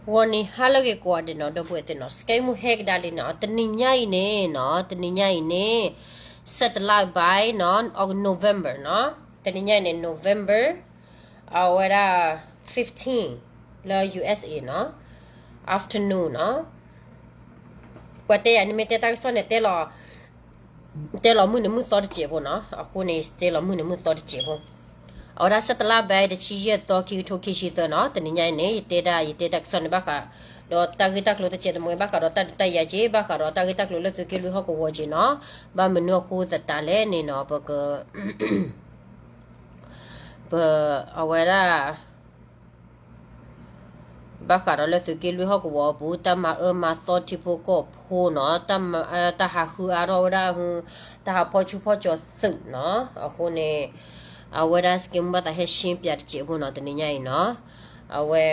ဂီၤနံၤဟါလၢအဂ့ၤကိးဂၤဒဲးနီၤ ဒီပုၢ်ဝဲၢ်သ့ၣ်နီၤ စကဲမူဟဲကဒါလံနီၤ တနံၤညါအံၤန့ၣ်နီၤ တနံၤညါအံၤန့ၣ် ဆဲးတလါဘၣ်နီၤ November နီၤ တနံၤညါအံၤန့ၣ် November အဝဲဒၣ် fifteen လၢ U S A နီၤ afternoon နီၤ ပှၤတဲယၤ နမ့ၢ်တဲတၢ်ကစီၣ်န့ၣ် တဲလီၤ တဲလီၤမုၢ်နံၤမုၢ်သီတစဲးဖိနီၤ အဃိန့ၣ် တဲလီၤမုၢ်နံၤမုၢ်သီတစဲးဖိ အဝဲဒၣ်ဆဲးတလါဘၣ် တဆံယဲၢ်သီ ခံကထိခံဆံသၢနီၤ တနံၤညါအံၤန့ၣ် ယတဲဒၣ် ယတဲတၢ်ကစီၣ်န့ၣ်ဘၣ်ဃး ဒီးတၢ်ဂ့ၢ်တၢ်ကျိၤတစဲးတမှဲ ဘၣ်ဃးဒီးတၢ်ဒုးတၢ်ယၤက့ၤ ဘၣ်ဃးဒီးတၢ်ဂ့ၢ်တၢ်ကျိၤလၢသုးက့လွံၢ်ဟီၣ်ကဝီၤက့ၤနီၤ ဘၣ်မနုၤအဃိသတးလဲၣ်န့ၣ်နီၤ ပက ပ အဝဲဒၣ် ဘၣ်ဃးဒီးလၢသုးက့လွံၢ်ဟီၣ်ကဝီၤအပူၤ တၢ်မၤအၢမၤသီထံဖိကီၢ်ဖိနီၤ တၢ်ဟးဃုအါထီၣ်ဝဲဒၣ် တၢ်ဟးဖီၣ်ဆူၣ်ဖီၣ်ကၠီၤသုးနီၤ အဃိန့ၣ် အဝဲဒၣ်စကဲမူဘၣ်သးဟဲရှင်းပြတစဲးဖိနီၤ တနံၤညါအံၤနီၤ အဝဲ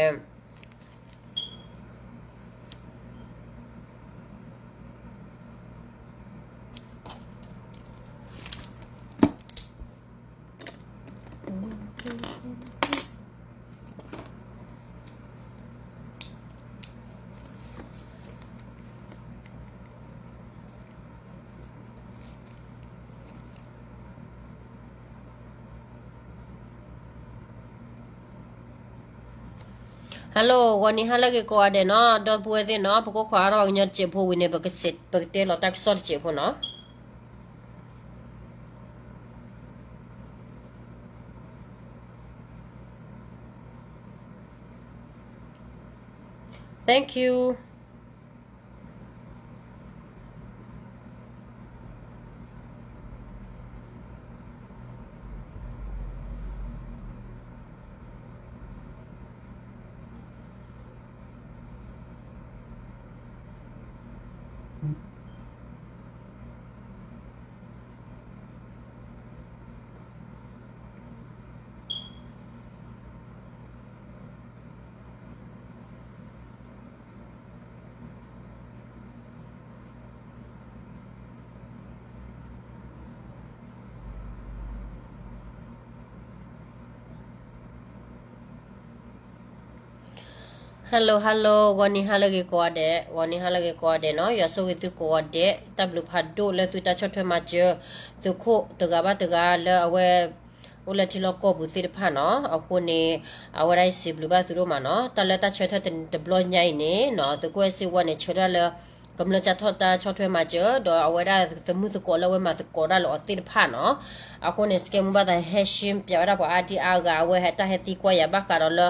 Hello ဂီၤနံၤဟါလၢအဂ့ၤကိးဂၤဒဲးနီၤ ဒီပုၢ်ဝဲၢ်သ့ၣ်နီၤ ပကအိၣ်ခိးအါထီၣ်ပှၤကညီတစဲးဖိဝံၤန့ၣ် ပကတဲလီၤတၢ်ကစီၣ်တစဲးဖိနီၤ Thank you. Hello hello ဂီၤနံၤဟါလၢအဂ့ၤကိးဂၤဒဲး ဂီၤနံၤဟါလၢအဂ့ၤကိးဂၤဒဲးနီၤ ယွၤဆိၣ်ဂ့ၤသုကိးဂၤဒဲး တၢ်ဘျုးဖးဒိၣ်လၢသုတၢ်ဆီၣ်ထွဲမၤစၢၤ သုးခိၣ်တဂၤဘၣ်တဂၤလၢအဝဲ အိၣ်လၢထံလီၢ်ကီၢ်ပူၤသ့ၣ်တဖၣ်နီၤ အဃိန့ၣ် အဝဲဒၣ်ယစံးဘျုးဘၣ်သုဒိၣ်မးနီၤ တၢ်လၢတၢ်ဆၢထၢၣ်တဘျီညါအံၤန့ၣ်နီၤ သုးခိၣ်အဲၣ်စ့ဝါန့ၣ် ဆၢထၢၣ်လၢ ကမျၢၢ်တၢ်ဆီၣ်ထွဲမၤစၢၤ ဒီးအဝဲဒၣ်သမုၢ်သကိးလၢအဝဲမၤသကိးတၢ်လၢအီၤသ့ၣ်တဖၣ်နီၤ အဃိန့ၣ် စကဲမူဘၣ်သးဟဲရှင်းပြဝဲဒၣ်ပှၤအါဒံအါဂၤ အဝဲဟဲတၢ်ဟဲသံကွၢ်ယၤဘၣ်ဃးဒီးလၢ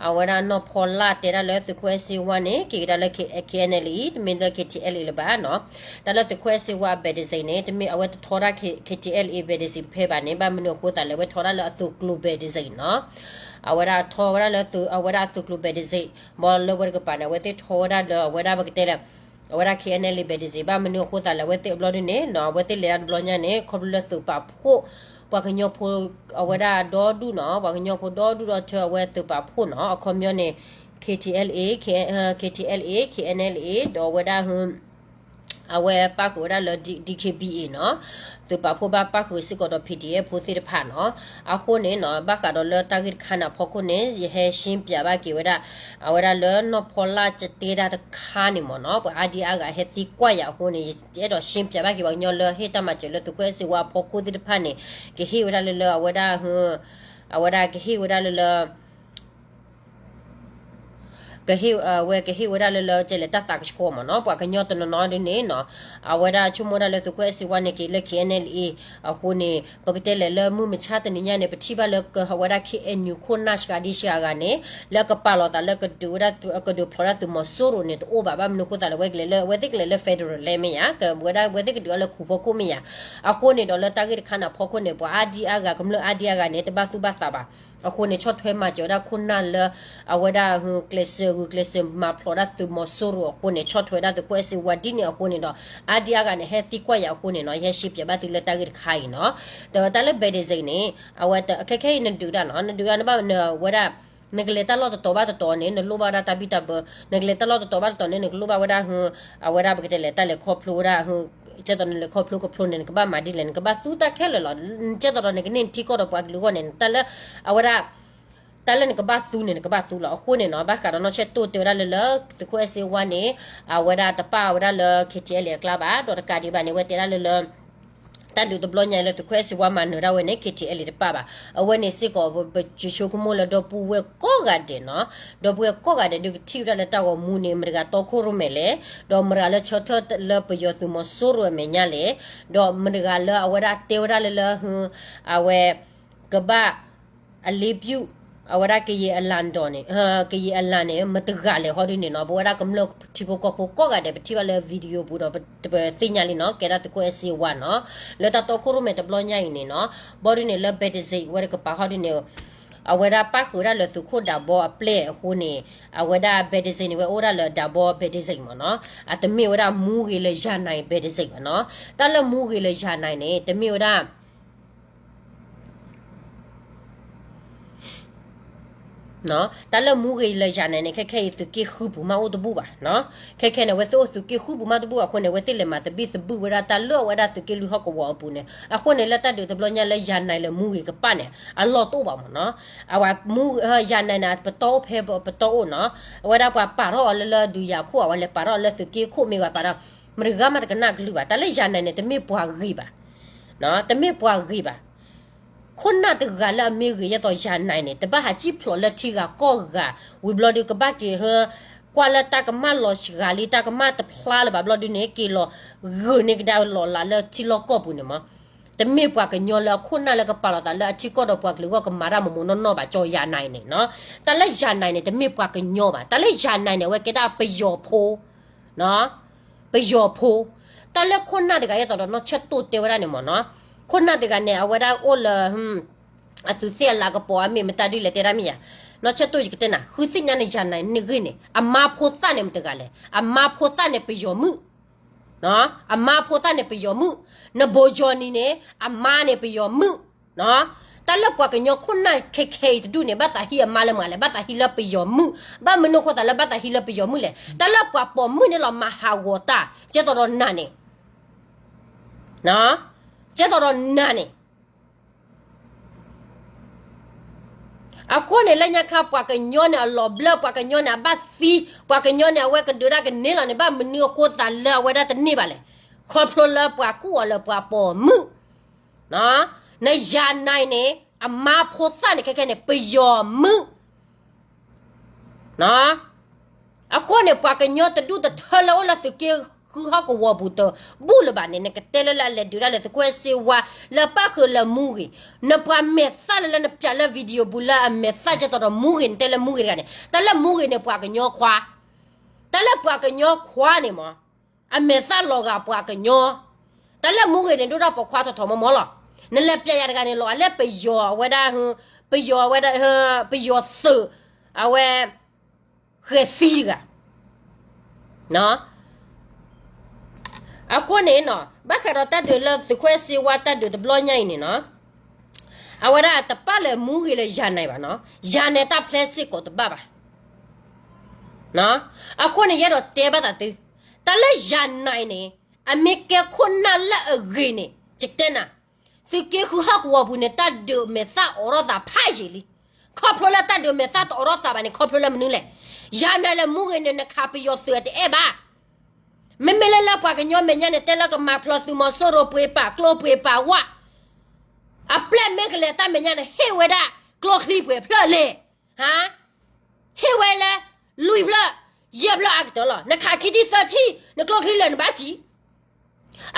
အဝဲဒၣ်နီၢ်ဖီလၢ်တဲဒၣ်လၢသုးခိၣ်အဲၣ်စ့ဝါန့ၣ် က့ၤကဒါလၢ K N L A တမ့ၢ်လၢ K T L A လၢၤဘၣ်နီၤ တၢ်လၢသုးခိၣ်အဲၣ်စ့ဝါအ badge န့ၣ် တမ့ၢ်အဝဲတထီဒၣ် K T L A badge ဖဲဘၣ်န့ၣ် ဘၣ်မနုၤအဃိသတးလဲၣ် အဝဲထီဒၣ်လၢအသုးကျိၤ badge နီၤ အဝဲဒၣ်ထီဝဲဒၣ်လၢအဝဲဒၣ်အသုးကျိၤ badge ဘၣ်လၢဝဲတကပၤန့ၣ် အဝဲသ့ၣ်ထီဝဲဒၣ်လၢအဝဲဒၣ်ပကတဲလဲၣ် အဝဲဒၣ် K N L A badge ဘၣ်မနုၤအဃိသတးလဲၣ် အဝဲသ့ၣ်အဘျီဒုန့ၣ်နီၤ အဝဲသ့ၣ်လဲၤဒၣ်တဘျီညါန့ၣ် ခီဖျိလၢသုးပာ်ဖှိၣ် ပှၤကညီဖိ အဝဲဒၣ်ဒီဒူၣ်နီၤ ပှၤကညီဖိဒီဒူၣ်ဒီထၢအဝဲသုးပာ်ဖှိၣ်နီၤ အခီပညီန့ၣ် K T L A K K T L A K N L A ဒီးအဝဲဒၣ် အဝဲပၣ်ဃုာ်ဝဲဒၣ်လၢ D K B A နီၤ သုးပာ်ဖှိၣ်ဘၣ်ပၣ်ဃုာ်စ့ၢ်ကီးဒီး P D F ဖိသ့ၣ်တဖၣ်နီၤ အဃိန့ၣ်နီၤ ဘၣ်ဃးဒီးလၢတၢ်ဂ့ၢ်တခါန့ၣ်အဖီခိၣ်န့ၣ် ယဟဲရှင်းပြဘၣ်က့ၤဝဲဒၣ် အဝဲဒၣ်လၢနီၢ်ဖီလၢ်တဲဒၣ်တခါန့ၣ်မ့ၢ်နီၤ ပှၤအါဒံအါဂၤဟဲသံကွၢ်ယၤအဃိန့ၣ် ယအဲၣ်ဒိးရှင်းပြဘၣ်က့ၤပှၤကညီလၢဟ့ၣ်တၢ်မၤစၢၤလၢသုးခိၣ်အဲၣ်စ့ဝါအဖီခိၣ်သ့ၣ်တဖၣ်န့ၣ် ကဟ့ၣ်ဝဲဒၣ်လၢလၢအဝဲဒၣ် အဝဲဒၣ်ကဟ့ၣ်ဝဲဒၣ်လၢလၢ ကဟ့ၣ် အဝဲကဟ့ၣ်ဝဲဒၣ်လၢလၢကဲလဲၣ်တၢ်သးကဆှီမ့ၢ်နီၤ ပှၤကညီတနီၤနီၤဒ်န့ၣ်နီၤ အဝဲဒၣ်ဆိကမိၣ်ဒၣ်လၢသုးခိၣ်အဲၣ်စ့ဝါန့ၣ်က့ၤလၢ K N L A အဃိန့ၣ် ပကတဲလဲၣ်လၢမုၢ်မဆါတနံၤညါန့ၣ် ပထံၣ်ဘၣ်လၢအဝဲဒၣ် K N U ခိၣ်နၢ်စှၤဒံစှၤဂၤန့ၣ် လၢကပာ်လီၤသးလၢကဒုးဝဲဒၣ် ကဒုးဖျိးဒၣ်သုးမီၤစိရိၤန့ၣ် တအိၣ်ဘၣ် ဘၣ်မနုၤအဃိသတးလဲၣ် ဝဲကလဲၤလၢ အဝဲသ့ၣ်ကလဲၤလၢ federal land မ့ၢ်ဧါ ဝဲဒၣ်ဝဲသ့ၣ်ကဒုးအီၤလၢခူၣ်ဖီခိၣ်မ့ၢ်ဧါ အဃိန့ၣ်ဒီးလၢတၢ်ဂ့ၢ်တခါန့ၣ်အဖီခိၣ်န့ၣ် ပှၤအါဒံအါဂၤ ကမျၢၢ်အါဒံအါဂၤန့ၣ် တဘၣ်သူၣ်ဘၣ်သးဘၣ် အဃိန့ၣ် ဆီၣ်ထွဲမၤစၢၤဝဲဒၣ်ခိၣ်နၢ်လၢ အဝဲဒၣ် ကျဲးစၢးဂုာ်ကျဲးစၢးမၤဖျိးဒၣ်သုးမီၤစိရိၤအဃိန့ၣ် ဆီၣ်ထွဲဒၣ်သုးခိၣ်အဲၣ်စ့ဝါဒ်န့ၣ်အဃိန့ၣ်ဒီး အါဒံအါဂၤန့ၣ် ဟဲသံကွၢ်ယၤအဃိန့ၣ်နီၤ ယဟဲရှင်းပြဘၣ်သုလၢတၢ်ဂ့ၢ်တခါအံၤနီၤ ဒီးတၢ်လၢ badge န့ၣ် အဝဲခဲခဲအံၤနဒုးဒၣ်နီၤ နဒုးဒၣ်နဘၣ်နဝဲဒၣ် နကလဲၤတၢ်လီၢ်တတီၤဘၣ်တတီၤန့ၣ် နလိၣ်ဘၣ်ဝဲဒၣ်တၢ်ဘံၣ်တၢ်ဘၢ နကလဲၤတၢ်လီၢ်တတီၤဘၣ်တတီၤန့ၣ် နကလိၣ်ဘၣ်ဝဲဒၣ် အဝဲဒၣ်ပကတဲလဲၣ် တၢ်လဲၤခီဖျိဝဲဒၣ် ကဲသိးနလဲၤခီဖျိကဖျိန့ၣ် နကဘၣ်မၤဒ်လဲၣ် နကဘၣ်သူတၢ်ခဲလၢာ်လီၤ ကဲသိးဒီးနကန့ၢ်နထံကီၢ်ဒီးပှၤကလုာ်အဂီၢ်န့ၣ် တၢ်လၢ အဝဲဒၣ် တၢ်လၢနကဘၣ်သူန့ၣ် နကဘၣ်သူလီၤ. အဃိန့ၣ်နီၤ ဘၣ်ဃးဒီးနီၢ်ဆဲၣ်တိၢ်တဲဝဲဒၣ်လၢလၢ သုးခိၣ်အဲၣ်စ့ဝါန့ၣ် အဝဲဒၣ်တပာ်ဝဲဒၣ်လၢ KTLA အကျါဘၣ်, ဒီးတကးဒံးဘၣ်န့ၣ် အဝဲတဲဒၣ်လၢလၢ တၢ်ဒုးတဘျီညါအံၤလၢသုးခိၣ်အဲၣ်စ့ဝါမၤနၢၤဒၣ်ဝဲန့ၣ် KTLA တပာ်ဘၣ်. အဝဲန့ၣ်စ့ၢ်ကီး ပဆိကမိၣ်လၢဒီပုၢ်ဝဲၢ်ကိးဂၤဒဲးနီၤ, ဒီပုၢ်ဝဲၢ်ကိးဂၤဒဲးဒုးကထံၣ်ဝဲဒၣ်လၢတၢ်ဂီၤမူန့ၣ် မတၤတဂၤတီခိၣ်ရိၣ်မဲလဲၣ်, ဒီးမတၤတဂၤလၢဆၢထၢၣ်လၢပယီၤသုးမီၤစိရိၤအမဲာ်ညါလဲၣ်, ဒီးမတၤတဂၤလၢအဝဲဒၣ်တဲဝဲဒၣ်လၢလၢ အဝဲ ကဘၣ် အလ့ပျုၢ် အဝဲဒၣ်ကယံာ်အလးဒီးန့ၣ် ကယံာ်အလးန့ၣ် မတၤတဂၤလဲၣ်ဟီဒ်န့ၣ်နီၤ, ပဝဲဒၣ်ကမျၢၢ်ထံဖိကီၢ်ဖိကိးဂၤဒဲး ပထံၣ်ဘၣ်လၢ video ပူၤဒီး ပသ့ၣ်ညါလံနီၤ, ကဲဒၣ်သုးခိၣ်အဲၣ်စ့ဝါနီၤ, လၢတၢ်တီခိၣ်ရိၣ်မဲတဘျီညါအံၤန့ၣ်နီၤ, ဘီဒ်န့ၣ်လၢ ဘဲဒစ့း ဝဲတကပၤဟီဒ်န့ၣ် အဝဲဒၣ်ပၣ်ဃုာ်ဝဲဒၣ်လၢသုးခိၣ်ဒးဘီအပျဲၢ်အဃိန့ၣ်, အဝဲဒၣ် ဘဲဒစ့း န့ၣ် ဝဲအိၣ်ဒၣ်လၢဒးဘီ ဘဲဒစ့း မ့ၢ်နီၤ, အတမ့ၢ်ဝဲဒၣ်မူဂ့ၤလၢယၤနၤ ဘဲဒစ့း ဘၣ်နီၤ, တၢ်လၢမူဂ့ၤလၢယၤနၤန့ၣ် တမ့ၢ်ဝဲဒၣ် တၢ်လၢမူဂ့ၤလၢယၤနၤန့ၣ် ခဲခဲအံၤသုးက့ဃုပူၤမးအိၣ်တဘူၣ်ဘၣ်နီၤ, ခဲခဲန့ၣ် အဝဲသ့ၣ်အိၣ်သုးက့ဃုပူၤမးတဘူၣ်အဃိန့ၣ် အဝဲသ့ၣ်လဲၤမၤသဘံၣ်သဘုၣ်ဝဲဒၣ်တၢ်လၢအဝဲဒၣ်သုးက့လွံၢ်ဟီၣ်ကဝီၤအပူၤန့ၣ်, အဃိန့ၣ် လၢတၢ်ဒုးတဘျီညါလၢယၤနၤလၢမူဂ့ၤကပာ်န့ၣ် အလီၢ်တအိၣ်ဘၣ်မ့ၢ်နီၤ, အဝဲမူ ယၤနၤန့ၣ် ပတီၢ်အိၣ်ဖဲပတီၢ်အိၣ်နီၤ, အဝဲဒၣ်ပှၤပာ်ထီၣ်အီၤလၢလၢဒုးယၤခိၣ် အဝဲလဲၤပာ်ထီၣ်အီၤလၢလၢသုးက့ခိၣ်မ့ၢ်ဂ့ၤပာ်ထီၣ်, မတၤဂၤမးတကနၣ်ကလုၢ်ဘၣ်, တၢ်လၢယၤနၤန့ၣ် တမ့ၢ်ပှၤဂ့ၤဘၣ် တမ့ၢ်ပှၤဂ့ၤဘၣ်. ခိၣ်နၢ်တဂၤလၢအမ့ၢ်ဂ့ၤ ယဲသိးယၤနၤန့ၣ် တဘၣ်ဟးစံၣ်ဖျိးလၢထံဂၤကီၢ်ဂၤ, ဝံၤဘျီဒုးကဘၣ်က့ၤဟၢ ကွၢ်လၢတၢ်ကမၣ်လီၤစှၤလံ တၢ်ကမၣ်တဖျါလၢၤဘၣ်ဘျီဒုးန့ၣ် က့ၤလီၤဂုာ်န့ၢ်ကဒါလီၤလးလၢထံလီၢ်ကီၢ်ပူၤန့ၣ်မ့ၢ်, တမ့ၢ်ပှၤကညီလၢအခိၣ်နၢ်လၢကပာ်လီၤသးလၢအထံကီၢ်ဒီးပှၤကလုာ်အဂီၢ်ကမၤတၢ်မိၢ်မိၢ်နီၢ်နီၢ်ဘၣ် ကၠီယၤနၤအံၤန့ၣ်နီၤ, တၢ်လၢယၤနၤအံၤန့ၣ် တမ့ၢ်ပှၤကညီဘၣ်, တၢ်လၢယၤနၤအံၤန့ၣ် အဝဲကဲဒၣ်ပယီၤဖိ ပယီၤဖိ, တၢ်လၢခိၣ်နၢ်တဂၤ ယဲသိးဒီးနီၢ်ဆဲၣ်တိၢ်တဲဝဲဒၣ်န့ၣ်မ့ၢ်နီၤ, ခိၣ်နၢ်တဂၤန့ၣ် အဝဲဒၣ်အိၣ်လၢ အသူးသ့ၣ်အလၤကပီၤ အမ့ၢ်မတၤဒ်လဲၣ်တဲဒၣ်မ့ၢ်ယၤ, နီၢ်ဆဲၣ်တိၢ်ယကတဲနၤ ဃုသ့ၣ်ညါန့ၣ် ယၤနၤန့ၣ်ဂ့ၢ်န့ၣ် အမါဖိသၣ်န့ၣ်မတၤတဂၤလဲၣ်, အမါဖိသၣ်န့ၣ်ပယီၤမုၣ်, အမါဖိသၣ်န့ၣ်ပယီၤမုၣ်, နဘိယီၤနံၤန့ၣ် အမါန့ၣ်ပယီၤမုၣ် တၢ်လၢပှၤကညီခိၣ်နၢ်ခဲခဲအံၤတဒူၣ်န့ၣ် ဘၣ်သးဟံးအမါလၢမတၤလဲၣ်, ဘၣ်သးဟံးလၢပယီၤမုၣ်, ဘၣ်မနုၤအဃိသးလၢဘၣ်သးဟံးလၢပယီၤမုၣ်လဲၣ်, တၢ်လၢပှၤပိာ်မုၣ်န့ၣ်လီၤမၤဟးဂီၤတၢ်, ကဲသိးဒီးနၤန့ၣ်, ကဲသိးဒီးနၤန့ၣ် အဃိန့ၣ် လၢညါခါ ပှၤကညီန့ၣ် အလီၤဘျၢ ပှၤကညီန့ၣ် အဘၣ်သံ, ပှၤကညီန့ၣ် အဝဲကဒုးဒၣ်ကန့ၢ်လီၤန့ၣ် ဘၣ်မနုၤအဃိသးလၢအဝဲဒၣ်တန့ၢ်ဘၣ်လဲၣ်, ခီဖျိလၢပှၤကူၣ်အီၤလၢပှၤပိာ်မုၣ်, နယၤနၤအံၤန့ၣ် အမါဖိသၣ်န့ၣ် ခဲခဲန့ၣ် ပယီၤမုၣ် အဃိန့ၣ် ပှၤကညီတဒူၣ်တထၢလၢအိၣ်လၢသုးက့ဃုဟီၣ်ကဝီၤပူၤတဘူၣ်လၢၤဘၣ်န့ၣ် နကတဲလၢလၢအလဲၤဒုးတၢ်လၢသုးခိၣ်အဲၣ်စ့ဝါ လၢပၣ်ဃုာ်လၢမူဂ့ၤ, နပှၤမဲာ်သၣ်လၢလၢနပျးလၢ video ပူၤလၢ အမဲာ်သၣ်ကဲသိးဒီးမူဂ့ၤ နတဲလၢမူဂ့ၤတဂၤန့ၣ် တၢ်လၢမူဂ့ၤန့ၣ် ပှၤကညီခွါ, တၢ်လၢပှၤကညီခွါန့ၣ်မ့ၢ် အမဲာ်သၣ်လီၤဂာ်ပှၤကညီ, တၢ်လၢမူဂ့ၤန့ၣ် ဒိၣ်တၢ်ပိာ်ခွါထီၣ်ထီၣ်မီၤမီၤလီၤ. နလဲၤပျးယၤတဂၤန့ၣ် လီၤဂာ်လၢပယီၤအဝဲဒၣ်, ပယီၤအဝဲဒၣ်, ပယီၤသုး, အဝဲ, ဃဲၤသံတဂၤ, အဃိန့ၣ်နီၤ ဘၣ်ဃးဒီးတၢ်ဒုးလၢသုးခိၣ်အဲၣ်စ့ဝါတၢ်ဒုးတဘျီညါအံၤန့ၣ်နီၤ အဝဲဒၣ်တပာ်လၢမူဂ့ၤလၢယၤနဲၣ်ဘၣ်နီၤ, ယၤနဲၣ်တၢ်ဖျဲးစ့ၢ်ကီးတဘၣ်ဘၣ်. အဃိန့ၣ် ယအဲၣ်ဒိးတဲဘၣ်သးသု, တၢ်လၢယၤနဲၣ်န့ၣ် အမ့ၢ်ကဲခိၣ်နၢ်လၢအဂ့ၤန့ၣ် ယတဲနၤ, သုးက့ဃုဟီၣ်ကဝီၤပူၤန့ၣ် တၢ်ဒုးမဲာ်သၣ်အိးထီၣ်သးဖးယံာ်လံ. ခီဖျိလၢတၢ်ဒုးမဲာ်သၣ်တအိးထီၣ်သးဘၣ်န့ၣ် ခီဖျိလၢမနုၤလဲၣ်. ယၤနဲၣ်လၢမူဂ့ၤန့ၣ် နခးပယီၤသုးအတအဲၣ်ဘၣ်. မ့မ့ၢ်လၢလၢပှၤကညီမဲာ်ညါန့ၣ် တဲလၢကမၤဖျိသုးမီၤစိရိၤပှ့ၤပာ်ကျိပှ့ၤပာ်ဝၣ်, အပျဲၢ်မ့ၢ်ကလဲၤတၢ်မဲာ်ညါန့ၣ် ဟ့ၣ်ဝဲဒၣ်ကျိချံပှဲၤဖျၢၣ်လဲၣ်, ဟါ, ဟ့ၣ်ဝဲလၢ လွံၢ်ဖျၢၣ်, ယဲၢ်ဖျၢၣ်အကတၢၢ်လီၤ. နခးခံထံၣ်သၢထံၣ် နကျိချံလဲၤနဘၣ်စံး.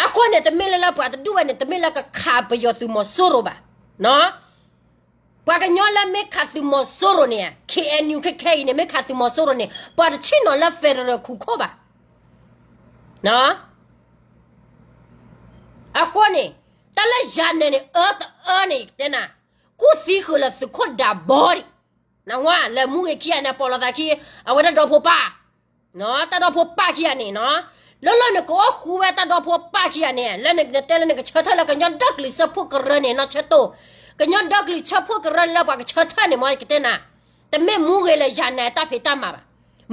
အဃိန့ၣ် တမ့ၢ်လၢလၢပှၤတဒူၣ်ဝဲန့ၣ် တမ့ၢ်လၢကခးပယီၤသုးမီၤစိရိၤဘၣ်. ပှၤကညီလၢမ့ၢ်ခးသုးမီၤစိရိၤန့ၣ် KNU ခဲခဲအံၤန့ၣ် မ့ၢ်ခးသုးမီၤစိရိၤန့ၣ် ပှၤတဆ့ၣ်နီၤလၢ federal ခိၣ်ဘၣ်. အဃိန့ၣ် တၢ်လၢယၤနဲၣ်န့ၣ် အၢတအၢန့ၣ် ယတဲနၤ, ကူၣ်သံဃုာ်လၢသုးခိၣ်ဒးဘီဒံး, နဝဲလၢမူဂ့ၤခံဂၤန့ၣ် ပိာ်လီၤသးခံ အဝဲဒၣ်ဒီဖိပၢ်, တၢ်ဒီဖိပၢ်ခံဂၤန့ၣ်နီၤ, လၢလၢနကအိၣ်ဃူဝဲတၢ်ဒီဖိပၢ်ခံဂၤန့ၣ် လၢနကတဲလၢနကဆၢထၢၣ်လၢကညီဒီကလုာ်စၢဖှိၣ်ကရၢန့ၣ် နီၢ်ဆၢတိၢ်, ကညီဒီကလုာ်စၢဖှိၣ်ကရၢလၢပှၤကဆၢထၢၣ်န့ၣ် မ်ယကတဲနၤ, တမ့ၢ်မူဂ့ၤလၢယၤနဲၣ်တၢ်ဖံးတၢ်မၤဘၣ်.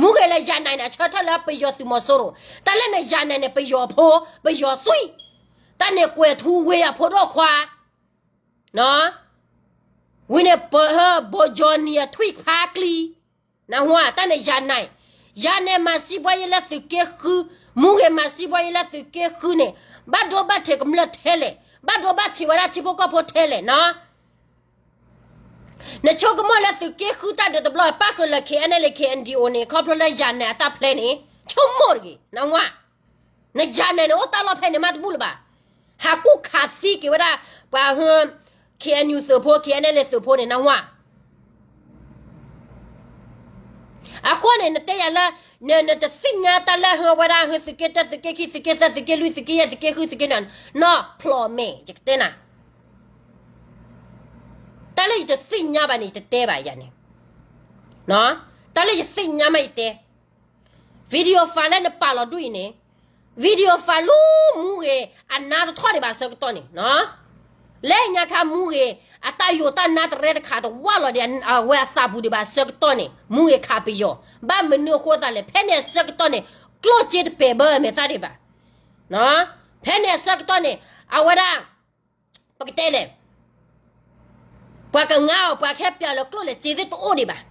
မူဂ့ၤလၢယၤနဲၣ်န့ၣ် အဆၢထၢၣ်လၢပယီၤသုးမီၤစိရိၤ, တၢ်လၢနယၤနဲၣ်န့ၣ် ပယီၤဖိ, ပယီၤသွံၣ်, တၢ်န့ၣ်ကွဲၤထူဝ့အဖိဒိၣ်ခွါ နီၤ, ဝံၤန့ၣ်ပၢၢ်ဟၢ ဘိၣ်ကၠီနံၤအထွံၣ်ဖးကျံ, နၢ်ဟူဧါ, တၢ်န့ၣ်ယၤနဲၣ်, ယၤနဲၣ်မၤစံးဘှီယဲလၢသုးက့ဃု, မူဂ့ၤမၤစံးဘှီယဲလၢသုးက့ဃုန့ၣ်, ဘၣ်ဒိဘၣ်ထံးကမျၢၢ်ထဲလဲၣ်, ဘၣ်ဒိဘၣ်ထံးဝဲဒၣ်ထံဖိကီၢ်ဖိထဲလဲၣ်နီၤ. နဆိကမိၣ်လၢသုးက့ဃုတၢ်ဒုးတဘျီ ပၣ်ဃုာ်လၢ K N L A K N D O န့ၣ် ခီဖျိလၢယၤနဲၣ်အတၢ်ဖျဲန့ၣ်, ဆိကမိၣ်တဂ့ၤ, နၢ်ဟူဧါ. နယၤနဲၣ်န့ၣ် အိၣ်တၢ်လီၢ်ဖဲန့ၣ်မးတဘူၣ်လၢၤဘၣ်. ဟးကူၣ်ခးသံက့ၤဝဲဒၣ် ပှၤဟၢ K N U သုးဖိ K N L A သုးဖိန့ၣ် နၢ်ဟူဧါ. အဃိန့ၣ် နတဲယၤလၢ နတသ့ၣ်ညါတၢ်လၢဟၢဝဲဒၣ်ဟၢ သုးက့တၢ သုးက့ခံ သုးက့သၢ သုးက့လွံၢ် သုးက့ယဲၢ် သုးက့ဃု သုးက့နွံ နီၢ်ဖျိးမဲာ် ယကတဲနၤ. တၢ်လၢယတသ့ၣ်ညါဘၣ်န့ၣ် ယတတဲဘၣ်ယၤန့ၣ်. တၢ်လၢယသ့ၣ်ညါမးယတဲ video file လၢနပာ်လီၤဒူၣ်အံၤန့ၣ်, video file လၢမူဂ့ၤအနါတထီၣ်ဒံးဘၣ်ဆၢကတီၢ်န့ၣ်, လၢညါခါမူဂ့ၤ အတၢ်ယိာ်တၢ်နါတရဲတခါတဝၢ်လီၤဒီး အဝဲအသးပူၤဒံးဘၣ်ဆၢကတီၢ်န့ၣ် မူဂ့ၤခးပယီၤ, ဘၣ်မနုၤအဃိသတးလဲၣ် ဖဲန့ၣ်အဆၢကတီၢ်န့ၣ် ကျိၣ်စ့တပဲာ်ဘၢအမဲာ်သၣ်ဒံးဘၣ်. ဖဲန့ၣ်အဆၢကတီၢ်န့ၣ် အဝဲဒၣ် ပကတဲလဲၣ် ပှၤကငါအီၤ ပှၤခဲပၠးလၢကျိၣ်လဲၤစ့သ့ၣ်တအိၣ်ဒံးဘၣ်.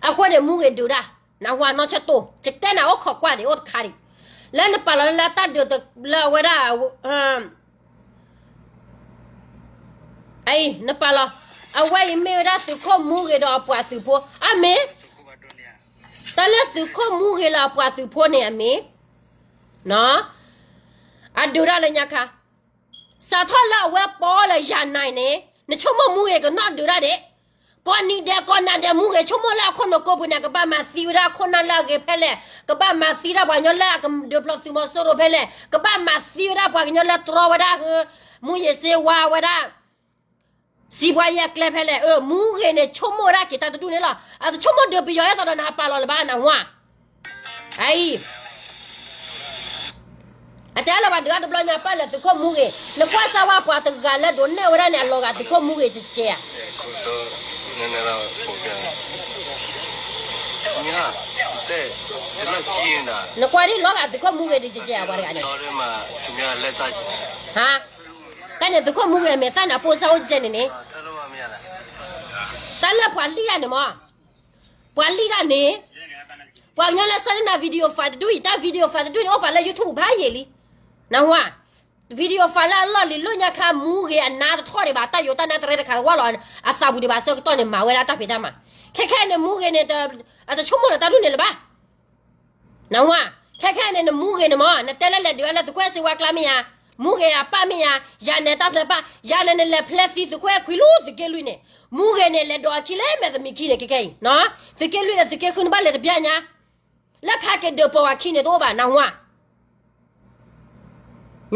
အဃိန့ၣ် မူဂ့ၤဒုးတၢ် နၢ်ဟူဧါ နီၢ်ဆၢတိၢ်, ယတဲနၤအိၣ်ခိးကွၢ်ဒံး အိၣ်တခါဒံး, လၢနပာ်လီၤလၢတၢ်ဒုးလၢအဝဲဒၣ် အံၤ နပာ်လီၤ, အဝဲအံၤမ့ၢ်ဝဲဒၣ်သုးခိၣ်မူဂ့ၤဒီးအပှၤသုးဖိ အမ့ၢ်, တၢ်လၢသုးခိၣ်မူဂ့ၤလၢအပှၤသုးဖိန့ၣ်အမ့ၢ်, အဒုးတၢ်လၢညါခါ စးထီၣ်လၢအဝဲပီလၢယၤနဲၣ်န့ၣ် နဆိကမိၣ်မူဂ့ၤကနီၣ်ဒုးတၢ်ဒံး, ကိးနံၤဒဲးကိးနၤဒဲး မူဂ့ၤဆိကမိၣ်လၢအခိၣ်နူာ်ကိးပူၤန့ၣ် ကဘၣ်မၤသံဝဲဒၣ်ခိၣ်နၢ်လၢအဂ့ၤဖဲလဲၣ်, ကဘၣ်မၤသံတၢ်ပှၤကညီလၢအကဒုးဖျိးသုးမီၤစိရိၤဖဲလဲၣ်, ကဘၣ်မၤသံဝဲဒၣ်ပှၤကညီလၢတြီဝဲဒၣ်ဟၢ မူယ့ၤစ့ဝါဝဲဒၣ် စံးဘှါယဲၢ်ကျဲဖဲလဲၣ်. အၢ မူဂ့ၤန့ၣ် ဆိကမိၣ်ဝဲဒၣ်က့ၤတၢ်တဒူၣ်န့ၣ်လီၤ. အတဆိကမိၣ်ဒုးပယီၤအဲၣ်သိးဒီးနဟးပာ်လီၤလၢၤဘၣ် နၢ်ဟူဧါ. အံၤ အတဲလၢပှၤဒုးအါတဘျီညါပာ်လၢသုးခိၣ်မူဂ့ၤ, နကွၢ်စၢ်ဝဲပှၤတဂၤလၢဒိးနဲၣ်ဝဲဒၣ်န့ၣ် အလီၤဂာ်သုးခိၣ်မူဂ့ၤတကဲးဧါ. နကွၢ်ဒ်လီၤဂာ်သုးခိၣ်မူဂ့ၤဒ်တကဲးဧါ ပှၤတဂၤန့ၣ်. ဟါ, တၢ်န့ၣ်သုးခိၣ်မူဂ့ၤအမဲာ်သၣ်န့ၣ် အပိၢ်စၢ်အိၣ်ကဲန့ၣ်န့ၣ်, တၢ်လၢပှၤလံၣ်တၢ်န့ၣ်မး, ပှၤလံၣ်တၢ်န့ၣ်, ပှၤကညီလၢဆၢန့ၢ်နၤ video file တဒူၣ်အံၤ, တၢ် video file တဒူၣ်န့ၣ် အိၣ်ပာ်လၢ YouTube ဖးယံာ်လံ. နၢ်ဟူဧါ, video file လၢအလီၢ်လံၤလၢညါခါ မူဂ့ၤအနါတထီၣ်ဒံးဘၣ်, တၢ်ယိာ်တၢ်နါတရဲတခါဝၢ်လီၤ, အသးပူၤဒံးဘၣ်ဆၢကတီၢ်န့ၣ် မၤဝဲဒၣ်တၢ်ဖံးတၢ်မၤ. ခဲခဲအံၤန့ၣ် မူဂ့ၤန့ၣ် အတဆိကမိၣ်လၢတၢ်ဒ်န့ၣ်လၢၤဘၣ်. နၢ်ဟူဧါ, ခဲခဲအံၤန့ၣ် နမူဂ့ၤန့ၣ်မး, နတဲလၢလဲၤဒုးအါလၢသုးခိၣ်အဲၣ်စ့ဝါကျါမ့ၢ်ဧါ, မူဂ့ၤအပၢ်မ့ၢ်ဧါ, ယၤနဲၣ်တၢ်ဖျဲးပၢ်, ယၤနဲၣ်န့ၣ် လဲၤဖျဲးသံသုးခိၣ်အဲၣ်ခွံလၢသုးက့လွံၢ်န့ၣ်, မူဂ့ၤန့ၣ် လဲၤဒိးအခံလၢမဲာ်သမံးခံန့ၣ် ခဲခဲအံၤ, သုးက့လွံၢ်ဒီးသုးက့ဃုန့ၣ် ဘၣ်လဲၤတဘျီညါ, လၢခါက့ၤဒုးပာ်ဝဲခံန့ၣ်တအိၣ်ဘၣ် နၢ်ဟူဧါ.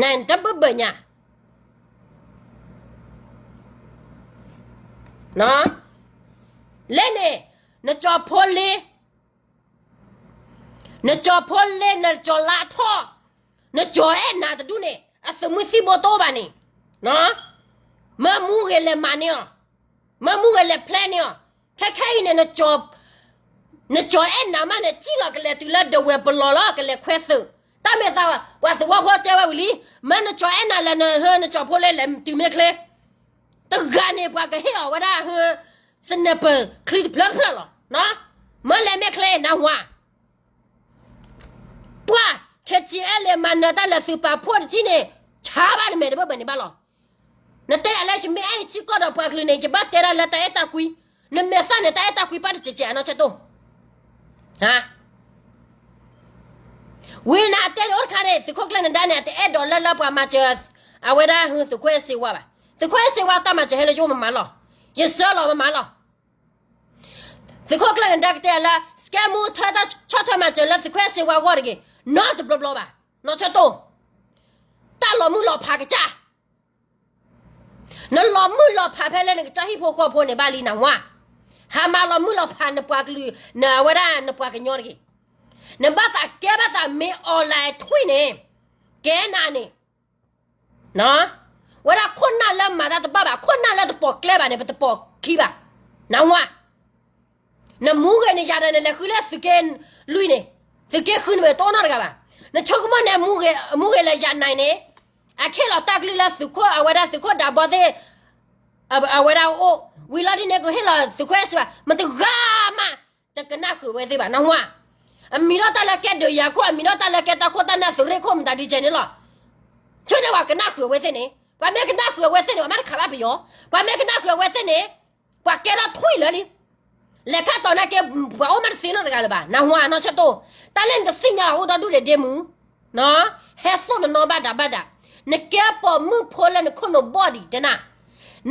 နတဘၣ်ဘၣ်ညါ လဲၣ်န့ၣ်, နကၠီၤဖိလ့, နကၠီၤဖိလ့, နကၠီၤလါထီၣ်, နကၠီၤအဲၣ်နၤတဒူၣ်န့ၣ် အသုးမုၢ်သံၣ်ဘိတအိၣ်ဘၣ်န့ၣ်, မၢမူဂ့ၤလဲၤမၤန့ၢ်အီၤ, မၢမူဂ့ၤလဲၤဖျဲးန့ၢ်အီၤ, ခဲခဲအံၤန့ၣ် နကၠီၤအဲၣ်နၤမးန့ၣ် စံၣ်လီၤကလဲၤတုၤလၢဒဝဲၢ်ပလီၢ်လီၤ ကလဲၤခွဲသုး, တၢ်မ့ၢ်သး ပှၤသဝီဖိတဲဝဲဝံၤလံ, မၢနကၠီၤအဲၣ်နၤလဲၤနဟၢ နကၠီၤဖိလ့လဲၤတုၤမ့ၢ်ချ့ တဂၤန့ၣ် ပှၤကဟ့ၣ်အီၤဝဲဒၣ်ဟၢ sniper ချံတဖျၢၣ်တဖျၢၣ်လီၤ. မၢလဲၤမ့ၢ်ချ့ နၢ်ဟူဧါ, ပှၤ ခဲကၠံအဲၣ်လၢမၤနၢၤတၢ်လၢသုးပာ်ဖှိၣ်တထံၣ်န့ၣ် ဆါဘၣ်နမဲာ်တဘၢၣ်ဘၢၣ်န့ၣ်ဘၣ်လီၤ. နတဲယၤလၢယမ့ၢ်အဲၣ်ယထံကီၢ်ဒီးပှၤကလုာ်န့ၣ် ယဘၣ်တဲဒၣ်လၢတၢ်အဲၣ်တၢ်ကွံ, နမဲာ်သၣ်န့ၣ် တၢ်အဲၣ်တၢ်ကွံပၢ်တစဲးစဲး အနီၢ်ဆၢတိၢ် ဝံၤနတဲယၤအိၣ်တခါန့ၣ် သုးခိၣ်ကျၢၢ်နဒါန့ၣ် အတအဲၣ်ဒိးလၢလၢပှၤမၤစၢၤ အဝဲဒၣ်ဟၢသုးခိၣ်အဲၣ်စ့ဝါဘၣ်. သုးခိၣ်အဲၣ်စ့ဝါတၢ်မၤစၢၤဟဲလၢယအိၣ်မးမးလီၤ. ယဆှၢလီၤမးမးလီၤ. သုးခိၣ်ကျၢၢ်နဒါကတဲယၤလၢ စကဲမူထၢတၢ်ဆီၣ်ထွဲမၤစၢၤလၢသုးခိၣ်အဲၣ်စ့ဝါအဂီၢ်တဂ့ၤ နီတဘျီဘျီဘၣ်. နီၢ်ဆၢတိၢ် တၢ်လီၤမုၢ်လီၤဖးကစၢ် နလီၤမုၢ်လီၤဖးဖဲလၢနကစၢ်ဟံၣ်ဖိဃီဖိန့ၣ်ဘၣ်လံနၢ်ဟူဧါ. ဟးမၤလီၤမုၢ်လီၤဖးနပှၤကလုာ် နအဝဲဒၣ်နပှၤကညီတဂ့ၤ. နဘၣ်သးကဲဘၣ်သးမ့ၢ် online ထွံၣ်န့ၣ် ကဲနၤန့ၣ် ဝဲဒၣ်ခိၣ်နၢ်လၢမၤတၢ်တဘၣ်ဘၣ် ခိၣ်နၢ်လၢတပိာ်ကျဲဘၣ်န့ၣ် ပတပိာ်ခံဘၣ်. နၢ်ဟူဧါ. နမူဂ့ၤန့ၣ် ယၤဒီးနလဲၤဃုလၢသုးက့လွံၢ်န့ၣ် သုးက့ဃုန့ၣ် တအိၣ်နီတဂၤဘၣ်. နဆိကမိၣ်န့ၣ် မူဂ့ၤလၢယၤနဲၣ်န့ၣ် အခဲလီၤတၢ်ကလုၢ်လၢသုးခိၣ်အဝဲဒၣ်သုးခိၣ်ဒးဘီသ့ၣ် အဝဲဒၣ်အိၣ် ဝံၤလီၤဒ်န့ၣ် ကဟ့ၣ်လီၤသုးခိၣ်အဲၣ်စ့ဝါ မတဂၤမး တကနၣ်ဃုာ်ဝဲသ့ၣ်ဘၣ် နၢ်ဟူဧါ. အမံၤဒီးတၢ်လၢကဲဒုးယၤခိၣ် အမံၤဒီးတၢ်လၢကဲတၢ်ခိၣ်တၢ်နၢ်သုးရ့ၣ်ခိၣ် မတၤဒ်ကဲန့ၣ်လီၤ. ဆိန့ၣ်ပှၤကနၣ်ဃုာ်ဝဲသ့ၣ်န့ၣ် ပှၤမ့ၢ်ကနၣ်ဃုာ်ဝဲသ့ၣ်န့ၣ် ပှၤမ့ၢ်တခးဘၣ်ပယီၤ ပှၤမ့ၢ်ကနၣ်ဃုာ်ဝဲသ့ၣ်န့ၣ် ပှၤကဲထီၣ်ထွံၣ်လၢာ်လံ. လဲၤခါတီၤနာ်က့ ပှၤအိၣ်မးတသ့နီတဂၤလၢၤဘၣ် နၢ်ဟူဧါ နီၢ်ဆၢတိၢ်. တၢ်လၢနတသ့ၣ်ညါအီၤအိၣ်ဒီဒူၣ်ဒဲးဒ့မုၢ် ဟဲသိၣ်နနီၢ်ဘၣ်ဒၣ်ဘၣ်ဒၣ်. နကဲပိာ်မုၣ်ဖိလၢနခိၣ်နူာ်ဘီၣ်ဒံးတဲနၤ,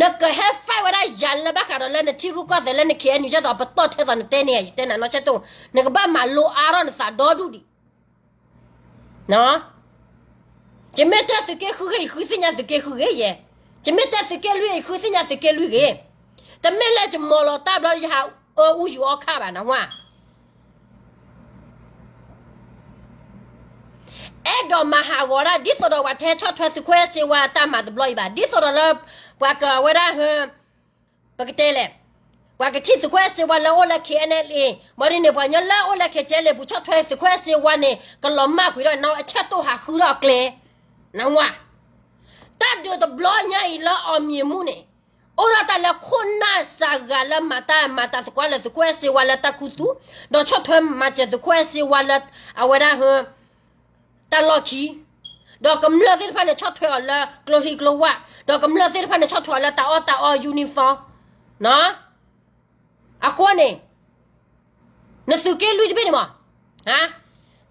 နကဟဲ fight ဝဲဒၣ်ယၤလၢဘၣ်ဃးဒီးလၢနထံရူၢ်ကီၢ်သဲးလၢန K N U ကၢ်သိး ပတီၢ်ထဲသိးနတဲန့ၣ် ယတဲနၤ နီၢ်ဆၢတိၢ်, နကဘၣ်မၤလိအါထီၣ်နသးဒီဒူၣ်ဒံး. ယမ့ၢ်တဲသုးက့ဃုဂ့ၤ ယဃုသ့ၣ်ညါသုးက့ဃုဂ့ၤယဲ, ယမ့ၢ်တဲသုးက့လွံၢ်ဂ့ၤ ယဃုသ့ၣ်ညါသုးက့လွံၢ်ဂ့ၤ, တမ့ၢ်လၢယမီၤလီၤတၢ်ဘျီယဟးအၢအူယူၤအီခါဘၣ် နၢ်ဟူဧါ. အဲၣ်ဒိးမၤဟးဂီၤဒၣ် ဒ်သိးဒီးပှၤထဲဆီၣ်ထွဲသုးခိၣ်အဲၣ်စ့ဝါအတၢ်မၤတဘျီအံၤဘၣ်, ဒ်သိးဒီးလၢ ပှၤကဝဲဒၣ်ဟ ပကတဲလဲၣ်, ပှၤကထံၣ်သုးခိၣ်အဲၣ်စ့ဝါလၢအိၣ်လၢ K N L A, ဘၣ်ဒ်န့ၣ် ပှၤကညီလၢအိၣ်လၢ K T L A ပူၤဆီၣ်ထွဲသုးခိၣ်အဲၣ်စ့ဝါန့ၣ် ကလီၤမၢ်ကွံာ်ဒီး နီၢ်အဆၢတိၢ်ဟးဃုထီၣ်အကျဲ, နၢ်ဟူဧါ. တၢ်ဒုးတဘျီညါအံၤလၢအီၣ်မံၤမူန့ၣ် အိၣ်ဒီးတၢ်လၢခိၣ်နၢ်စှၤဂၤလၢမၤတၢ်မၤတၢ်သကိးလၢသုးခိၣ်အဲၣ်စ့ဝါလၢတၢ်ခူသူၣ်, ဒီးဆီၣ်ထွဲမၤစၢၤသုးခိၣ်အဲၣ်စ့ဝါလၢ အဝဲဒၣ်ဟ တၢ်လီၢ်ခံ, ဒီးကမျၢၢ်သ့ၣ်တဖၣ်န့ၣ်ဆီၣ်ထွဲအီၤလၢကျိချံကျိဝၣ်, ဒီးကမျၢၢ်သ့ၣ်တဖၣ်န့ၣ်ဆီၣ်ထွဲအီၤလၢတၢ်အီၣ်တၢ်အီ uniform, အဃိန့ၣ် နသုးက့လွံၢ်တဘ့ၣ်န့ၣ်မး,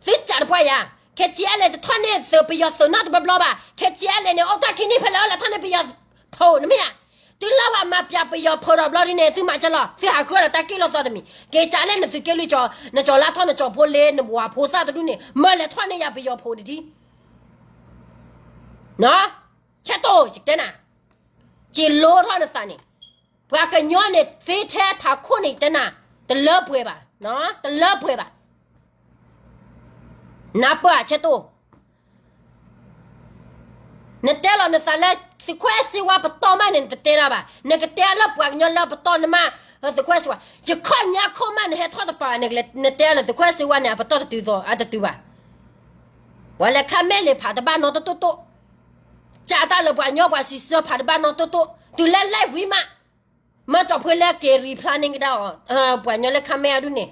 သုစးတပှၢ်ယၤ, K T L A တထီၣ်န့ၢ်သုးပယီၤသုးနီတဘျီဘျီဘၣ်, K T L A န့ၣ် အိၣ်တၢ်ခံနံၣ်ဖဲလဲၣ်အိၣ်လဲၤထီၣ်န့ၢ်ပယီၤဖိ နမ့ၢ်ဧါ. တုၤလၢပှၤမၤပျးပယီၤဖိဒီးဘျီဒ်န့ၣ် သုမၤကလီၤ သုဟးဃုဒီးတၢ်က့ၣ်လိာ်သီတမံၤ, က့ၤစးလၢနသုးက့လွံၢ်ကၠီ, နကၠီၤလါထီၣ်နကၠီၤဖိလ့ နဝၤဖိသၣ်တဒူၣ်န့ၣ် မၢလဲၤထီၣ်န့ၢ်ယၤပယီၤဖိတဒံ ဆဲးတိၢ် ယတဲနၤ, က့ၤလိထီၣ်နသးန့ၣ်, ပှၤကညီန့ၣ်သ့ထဲထးခိၣ်န့ၣ် ယတဲနၤ, တလၢပှဲၤဘၣ်, တလၢပှဲၤဘၣ်. နၢ်ပၢၢ်ဆဲးတိၢ်, နတဲလီၤနသးလၢ သုးခိၣ်အဲၣ်စ့ဝါပတီၢ်မးန့ၣ် နတတဲတၢ်ဘၣ်, နကတဲလၢပှၤကညီလၢပတီၢ်နမး, သုးခိၣ်အဲၣ်စ့ဝါ, ယခီၣ်ညါခိၣ်မးနဟဲထီၣ်တပၤန့ၣ် နတဲလၢသုးခိၣ်အဲၣ်စ့ဝါန့ၣ် အပတီၢ်တတုၤသိး အတတုၤဘၣ်. ပှၤလဲၤခါမဲာ်လဲၤဖးတဘၣ်နီတတိၢ်တိၢ်, ကးတၢ်လၢပှၤကညီပှၤစံးဆၢဖးတဘၣ်နီတတိၢ်တိၢ်, တုၤလၢလဲၤဝံၤမး, မၢကၠီၤဖှ့လၢက့ၤ reply န့ၢ်ကဒါအီၤ, ပှၤကညီလၢခါမဲာ်အဒူၣ်န့ၣ်,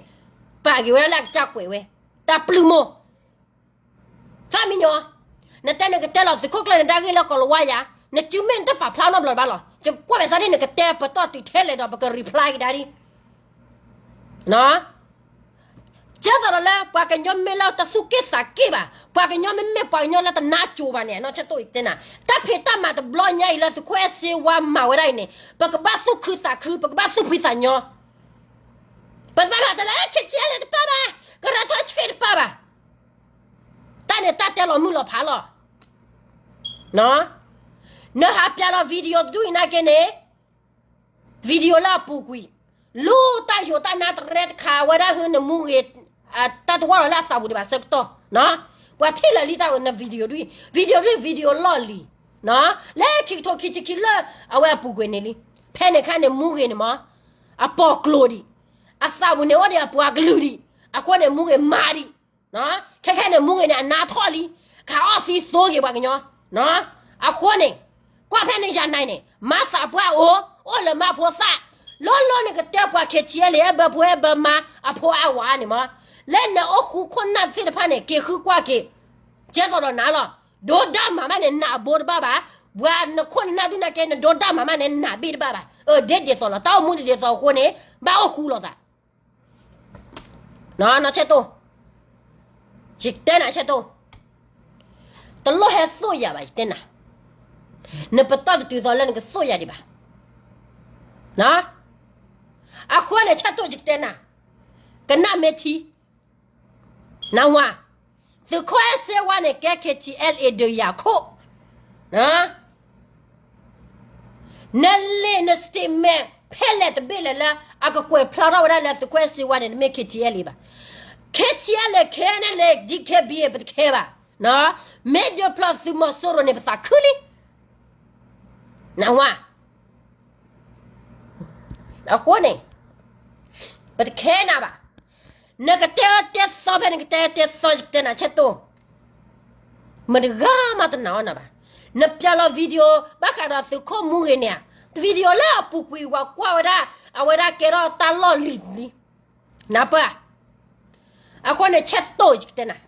ပာ်က့ၤဝဲဒၣ်လၢအကစၢ်ကွဲးဝဲ, တၢ်ပျုၢ်မိၢ် သၣ်မံညီ, နတဲနကတဲလီၤသုးခိၣ်ကျၢၢ်နတၢ်ဂ့ၢ်လၢကီၤလၤဝါယၤ, နစုမ့ၢ်နတပာ်ဖျါနီတဘျီဘၣ်လီၤ, ယကွၢ်ဘၣ်ဆၣ်ဒ်နကတဲပတီၢ်တုၤထဲလဲၣ်ဒီး ပက reply ကဒါဒ် ကဲသိးဒီးလၢ ပှၤကညီမ့ၢ်လၢတသူၣ်က့ၣ်သးက့ၣ်ဘၣ်, ပှၤကညီမ့မ့ၢ်ပှၤကညီလၢတနါကိၤဘၣ်န့ၣ် နီၢ်ဆဲးတိၢ် ယတဲနၤ, တၢ်ဖံးတၢ်မၤတဘျီညါအံၤလၢသုးခိၣ်အဲၣ်စ့ဝါမၤဝဲဒၣ်အံၤန့ၣ် ပကဘၣ်သူၣ်ခုသးခု ပကဘၣ်သူၣ်ဖှံသးညီ, ပတဘၣ်လီၤတဲလၢ KTLA တပၢၢ်ဘၣ်, ကရၢထီဆှံတပၢၢ်ဘၣ်, တၢ်န့ၣ်တၢ်တဲလီၤမုၢ်လီၤဖးလီၤ. နဟးပျးလီၤ video တဒူၣ်အံၤနာ်က့န့ၣ် video လၢအပူၤကွံာ်, လူၤတၢ်ယိာ်တၢ်နါတရဲတခါ အဝဲဒၣ်ဟ့ၣ်နမူဂ့ၤ, တၢ်တဝီလီၤလၢအသးပူၤဒံးဘၣ်ဆၢကတီၢ်, ပှၤထံၣ်လၢာ်လံတၢ်အၢ န video ဒ်, video ဒ် video လီၢ်လံၤ, လၢခံကထိခံဆံခံလၢ အဝဲအပူၤကွံာ်န့ၣ်လံ, ဖဲန့ၣ်ခါန့ၣ် မူဂ့ၤန့ၣ်မး အပိာ်ကျိၤဒံး, အသးပူၤန့ၣ်အိၣ်ဒီးအပှၤကလုာ်ဒံး, အဃိန့ၣ် မူဂ့ၤမၤဒံး ခဲခဲန့ၣ် မူဂ့ၤန့ၣ် အနါထီၣ်လံ, ခးအီၣ်သံသိဂ့ၤပှၤကညီ, အဃိန့ၣ် ကွၢ်ဖဲန့ၣ်ယၤနၤန့ၣ် မါသးပှၢ်အိၣ်, အိၣ်လၢမါဖိသၣ်, လိၤလိၤန့ၣ်ကတဲပှၤ KTLA အဲၣ်ဘၢဖိအဲၣ်ဘၢမါ အဖိအဝၤန့ၣ်မး, လၢနအိၣ်ဃူခိၣ်နၢ်သ့ၣ်တဖၣ်န့ၣ် က့ၤဃုကွၢ်က့ၤ, ကဲသိးဒီးနၤလီၤ, ဒိဒၣ်မၤမးန့ၣ် နးဘိတဘၣ်ဘၣ်, ပှၤနခိၣ်နနၢ်ဒူၣ်နာ်က့ နဒိဒၣ်မၤမးန့ၣ် နးဘ့ၣ်တဘၣ်ဘၣ်, အၢ ဒ်ဒ်သိးလီၤ, တၢ်အိၣ်မူဒ်ဒ်သိးအဃိန့ၣ် ဘၣ်အိၣ်ဃူလိာ်သး နဆဲးတိၢ်, ယတဲနၤဆဲးတိၢ်, တလိၣ်ဟဲသိၣ်ယၤဘၣ် ယတဲနၤ, နပတီၢ်တတုၤသိးလၢနကသိၣ်ယၤဒံးဘၣ်, အဃိန့ၣ်ဆဲးတိၢ်ယတဲနၤ, ကနၣ်မ့ၢ်ထံ, နဝၤ, သုးခိၣ်အဲၣ်စ့ဝါန့ၣ် ကဲ KTLA ဒုးယၤခိၣ် နလံာ်န statement ဖဲလဲၣ်တဘ့ၣ်လဲၣ်လၢ အကကွဲးဖျါထီၣ်ဝဲဒၣ်လၢသုးခိၣ်အဲၣ်စ့ဝါန့ၣ် တမ့ၢ် KTLA ဘၣ်, KTLA KNLA DKBA ပတခဲဘၣ်, မ့ၢ်ဒုးဖျီသုးမီၤစိရိၤန့ၣ် ပသးခုလံ, နဝၤ အဃိန့ၣ် ပတခဲနၤဘၣ်, နကတဲအၢတဲသီဖဲန့ၣ် ကတဲအၢတဲသီ ယကတဲနၤဆဲးတိၢ်, မတဂၤမးတနာ်အီၤနၤဘၣ်, နပျးလီၤ video ဘၣ်ဃးဒီးသုးခိၣ်မူဂ့ၤန့ၣ်ဧါ, video လၢအပူၤကွံာ် ပှၤကွၢ်ဝဲဒၣ် အဝဲဒၣ်ကဲထီၣ်တၢ်လီၢ်လံၤလံၤ, နၢ်ပၢၢ်, အဃိန့ၣ် ဆဲးတိၢ် ယကတဲနၤ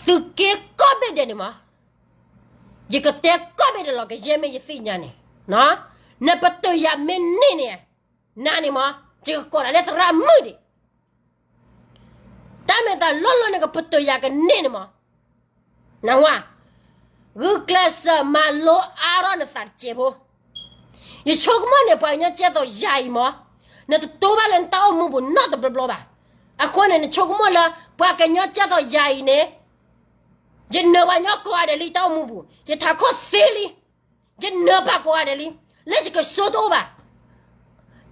သုးက့ကိးဘ့ၣ်ဒဲးန့ၣ်မး, ယကတဲကိးဘ့ၣ်ဒဲးလီၤ ကယဲၢ်မ့ၢ်ယသ့ၣ်ညါန့ၣ်, နပတုာ်ယၤမ့ၢ်န့ၢ်န့ၣ်, နၤန့ၣ်မး ယကကိးဒၣ်လၢသရၣ်မုၣ်ဒံး, တၢ်မ့ၢ်သးလီၢ်လီၢ်န့ၣ် ကပတုာ်ယၤကန့ၢ်န့ၣ်မး, နၢ်ဝါ, ဂုာ်ကျဲးစၢးမၤလိအါထီၣ်နသးတစဲးဖိ ယဆိကမိၣ်န့ၣ် ပှၤကညီကဲသိးယၤအံၤမး, နတတိဘၣ်လၢနတၢ်အိၣ်မူပူၤနီတဘျီဘျီဘၣ်. အဃိန့ၣ် နဆိကမိၣ်လၢ ပှၤကညီကဲသိးယၤအံၤန့ၣ်, ယနၢၤပှၤကညီကိးဂၤဒဲးလံ တၢ်အိၣ်မူပူၤ, ယထးခိၣ်သ့လံ, ယနၢၤပှၤကိးဂၤဒဲးလံ, လၢယကစိတအိၣ်ဘၣ်.